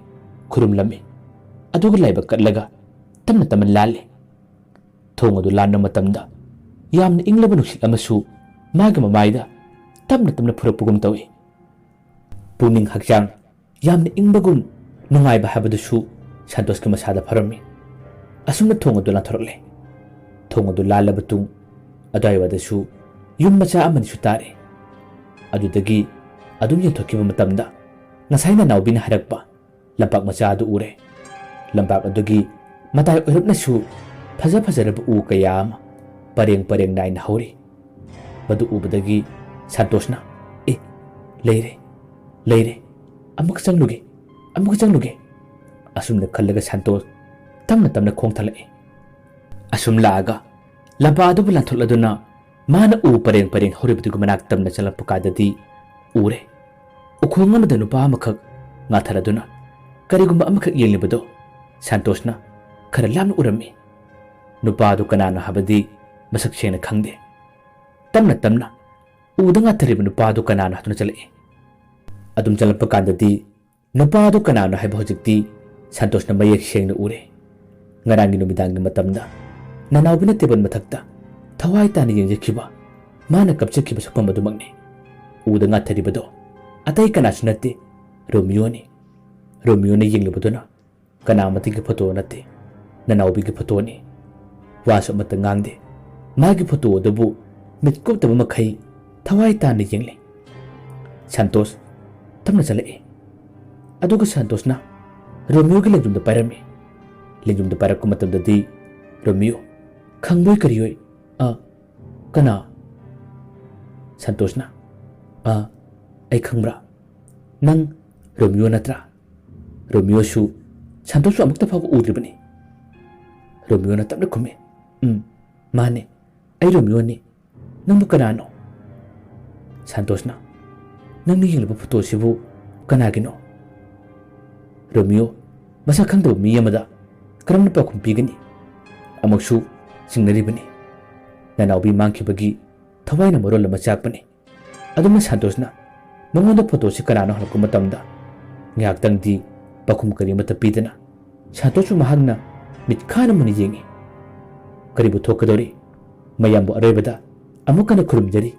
ꯈꯨꯔꯨꯝꯂꯝꯃꯤ꯫ ꯑꯗꯨꯒ ꯂꯥꯏꯕꯛ ꯀꯠꯂꯒ ꯇꯞꯅ ꯇꯞꯅ ꯂꯥꯜꯂꯤ꯫ ꯊꯣꯡ ꯑꯗꯨ ꯂꯥꯟꯕ ꯃꯇꯝꯗ ꯌꯥꯝꯅ ꯏꯪꯂꯕ ꯅꯨꯡꯁꯤꯠ ꯑꯃꯁꯨ ꯃꯥꯒꯤ ꯃꯃꯥꯏꯗ ꯇꯞꯅ ꯇꯞꯅ ꯐꯨꯔꯛꯄꯒꯨꯝ ꯇꯧꯏ꯫ ꯄꯨꯛꯅꯤꯡ ꯍꯛꯆꯥꯡ ꯌꯥꯝꯅ ꯏꯪꯕꯒꯨꯝ ꯅꯨꯡꯉꯥꯏꯕ ꯍꯥꯏꯕꯗꯨꯁꯨ ꯁꯟꯇꯣꯁꯀꯤ ꯃꯁꯥꯗ ꯐꯥꯎꯔꯝꯃꯤ꯫ ꯑꯁꯨꯝꯅ ꯊꯣꯡ ꯑꯗꯨ ꯂꯥꯟꯊꯣꯔꯛꯂꯦ꯫ ꯊꯣꯡ ꯑꯗꯨ ꯂꯥꯜꯂꯕ ꯇꯨꯡ ꯑꯗꯨꯋꯥꯏꯋꯥꯗꯁꯨ ꯌꯨꯝ ꯃꯆꯥ ꯑꯃꯅꯤꯁꯨ ꯇꯥꯔꯦ꯫ ꯑꯗꯨꯗꯒꯤ ꯑꯗꯨꯝ ꯌꯦꯡꯊꯣꯛꯈꯤꯕ ꯃꯇꯝꯗ ꯉꯁꯥꯏ ꯅꯅꯥꯎꯕꯤꯅ ꯍꯥꯏꯔꯛꯄ ꯂꯝꯄꯥꯛ ꯃꯆꯥ ꯑꯗꯨ ꯎꯔꯦ꯫ ꯂꯝꯄꯥꯛ ꯑꯗꯨꯒꯤ ꯃꯇꯥꯏ ꯑꯣꯏꯔꯞꯅꯁꯨ ꯐꯖ ꯐꯖꯔꯕ ꯎ ꯀꯌꯥ ꯑꯃ ꯄꯔꯦꯡ ꯄꯔꯦꯡ ꯅꯥꯏꯅ ꯍꯧꯔꯤ꯫ ꯃꯗꯨ ꯎꯕꯗꯒꯤ ꯁꯟꯇꯣꯁꯅ, "ꯑꯦ, ꯂꯩꯔꯦ, ꯂꯩꯔꯦ, ꯑꯃꯨꯛ ꯆꯪꯂꯨꯒꯦ, ꯑꯃꯨꯛ ꯆꯪꯂꯨꯒꯦ"꯫ ꯑꯁꯨꯝꯅ ꯈꯜꯂꯒ ꯁꯟꯇꯣꯁ ꯇꯞꯅ ꯇꯞꯅ ꯈꯣꯡ ꯊꯥꯡꯂꯛꯏ꯫ ꯑꯁꯨꯝ ꯂꯥꯛꯑꯒ ꯂꯝꯄꯥꯛ ꯑꯗꯨꯕꯨ ꯂꯥꯟꯊꯣꯛꯂꯗꯨꯅ ꯃꯥꯅ ꯎ ꯄꯔꯦꯡ ꯄꯔꯦꯡ ꯍꯧꯔꯤꯕꯗꯨꯒꯤ ꯃꯅꯥꯛ ꯇꯝꯅ ꯆꯠꯂꯛꯄ ꯀꯥꯟꯗꯗꯤ ꯎꯔꯦ꯫ ꯎꯈꯣꯡ ꯑꯃꯗ ꯅꯨꯄꯥ ꯑꯃꯈꯛ ꯉꯥꯊꯔꯗꯨꯅ ꯀꯔꯤꯒꯨꯝꯕ ꯑꯃꯈꯛ ꯌꯦꯡꯂꯤꯕꯗꯣ ꯁꯟꯇꯣꯁꯅ ꯈꯔ ꯂꯥꯞꯅ ꯎꯔꯝꯃꯤ꯫ ꯅꯨꯄꯥ ꯑꯗꯨ ꯀꯅꯥꯅꯣ ꯍꯥꯏꯕꯗꯤ ꯃꯁꯛ ꯁꯦꯡꯅ ꯈꯪꯗꯦ꯫ ꯇꯞꯅ ꯇꯞꯅ ꯎꯗ ꯉꯥꯊꯔꯤꯕ ꯅꯨꯄꯥ ꯑꯗꯨ ꯀꯅꯥꯅꯣ ꯍꯥꯏꯗꯨꯅ ꯆꯠꯂꯛꯏ꯫ ꯑꯗꯨꯝ ꯆꯠꯂꯛꯄ ꯀꯥꯟꯗꯗꯤ ꯅꯨꯄꯥ ꯑꯗꯨ ꯀꯅꯥꯅꯣ ꯍꯥꯏꯕ ꯍꯧꯖꯤꯛꯇꯤ ꯁꯟꯇꯣꯁꯅ ꯃꯌꯦꯛ ꯁꯦꯡꯅ ꯎꯔꯦ꯫ ꯉꯔꯥꯡꯒꯤ ꯅꯨꯃꯤꯗꯥꯡꯒꯤ ꯃꯇꯝꯗ ꯅꯅꯥꯎꯕꯤꯅ ꯇꯦꯕꯜ ꯃꯊꯛꯇ ꯊꯋꯥꯏ ꯇꯥꯅ ꯌꯦꯡꯖꯈꯤꯕ, ꯃꯥꯅ ꯀꯞꯆꯈꯤꯕ ꯁꯛꯐꯝ ꯑꯗꯨꯃꯛꯅꯤ꯫ ꯎꯗ ꯉꯥꯊꯔꯤꯕꯗꯣ ꯑꯇꯩ ꯀꯅꯥꯁꯨ ꯅꯠꯇꯦ, ꯔꯣꯃꯤꯌꯣꯅꯤ꯫ ꯔꯣꯃꯤꯌꯣꯅ ꯌꯦꯡꯂꯤꯕꯗꯨꯅ ꯀꯅꯥ ꯑꯃꯠꯇꯒꯤ ꯐꯣꯇꯣ ꯅꯠꯇꯦ, ꯅꯅꯥꯎꯕꯤꯒꯤ ꯐꯣꯇꯣꯅꯤ꯫ ꯋꯥꯁꯨ ꯑꯃꯠꯇ ꯉꯥꯡꯗꯦ꯫ ꯃꯥꯒꯤ ꯐꯣꯇꯣ ꯑꯗꯨꯕꯨ ꯃꯤꯠ ꯀꯨꯞꯇꯕ ꯃꯈꯩ ꯊꯋꯥꯏ ꯇꯥꯅ ꯌꯦꯡꯂꯤ꯫ ꯁꯟꯇꯣꯁ ꯇꯞꯅ ꯆꯠꯂꯛꯏ꯫ ꯑꯗꯨꯒ ꯁꯟꯇꯣꯁꯅ ꯔꯣꯃꯤꯌꯣꯒꯤ ꯂꯦꯡꯖꯨꯝꯗ ꯄꯥꯏꯔꯝꯃꯤ꯫ ꯂꯦꯡꯖꯨꯝꯗ ꯄꯥꯏꯔꯛꯄ ꯃꯇꯝꯗꯗꯤ ꯔꯣꯃꯤꯌꯣ ꯈꯪꯕꯣꯏ ꯀꯔꯤꯑꯣꯏ, "ꯑ, ꯀꯅꯥ?" ꯁꯟꯇꯣꯁꯅ, "ꯑ, ꯑꯩ ꯈꯪꯕ꯭ꯔꯥ? ꯅꯪ ꯔꯣꯃꯤꯌꯣ ꯅꯠꯇ꯭ꯔꯥ?" ꯔꯣꯃꯤꯌꯣꯁꯨ ꯁꯟꯇꯣꯁꯄꯨ ꯑꯃꯨꯛꯇ ꯐꯥꯎꯕ ꯎꯗ꯭ꯔꯤꯕꯅꯤ꯫ ꯔꯣꯃꯤꯌꯣꯅ ꯇꯞꯅ ꯈꯨꯝꯃꯤ, "ꯎꯝ, ꯃꯥꯅꯦ, ꯑꯩ ꯔꯣꯃꯤꯌꯣꯅꯤ꯫ ꯅꯪꯕꯨ ꯀꯅꯥꯅꯣ?" ꯁꯟꯇꯣꯁꯅ, "ꯅꯪꯅ ꯌꯦꯡꯂꯤꯕ ꯐꯣꯇꯣꯁꯤꯕꯨ ꯀꯅꯥꯒꯤꯅꯣ?" ꯔꯣꯃꯤꯌꯣ ꯃꯁꯛ ꯈꯪꯗꯕ ꯃꯤ ꯑꯃꯗ ꯀꯔꯝꯅ ꯄꯥꯎꯈꯨꯝ ꯄꯤꯒꯅꯤ? ꯑꯃꯨꯛꯁꯨ ꯆꯤꯡꯅꯔꯤꯕꯅꯤ꯫ ꯅꯅꯥꯎꯕꯤ ꯃꯥꯡꯈꯤꯕꯒꯤ ꯊꯋꯥꯏꯅ ꯃꯔꯣꯜ ꯑꯃ ꯆꯥꯛꯄꯅꯤ꯫ ꯑꯗꯨꯝꯅ ꯁꯟꯇꯣꯁꯅ ꯃꯉꯣꯟꯗ ꯐꯣꯇꯣꯁꯤ ꯀꯅꯥꯅꯣ ꯍꯪꯂꯛꯄ ꯃꯇꯝꯗ ꯉꯥꯏꯍꯥꯛꯇꯪꯗꯤ ꯄꯥꯎꯈꯨꯝ ꯀꯔꯤꯃꯠꯇ ꯄꯤꯗꯅ ꯁꯟꯇꯣꯁꯄꯨ ꯃꯍꯥꯛꯅ ꯃꯤꯠꯈꯥꯅ ꯃꯨꯟꯅ ꯌꯦꯡꯉꯤ꯫ ꯀꯔꯤꯕꯨ ꯊꯣꯛꯀꯗꯧꯔꯤ? ꯃꯌꯥꯝꯕꯨ ꯑꯔꯣꯏꯕꯗ ꯑꯃꯨꯛ ꯍꯟꯅ ꯈꯨꯔꯨꯝꯖꯔꯤ꯫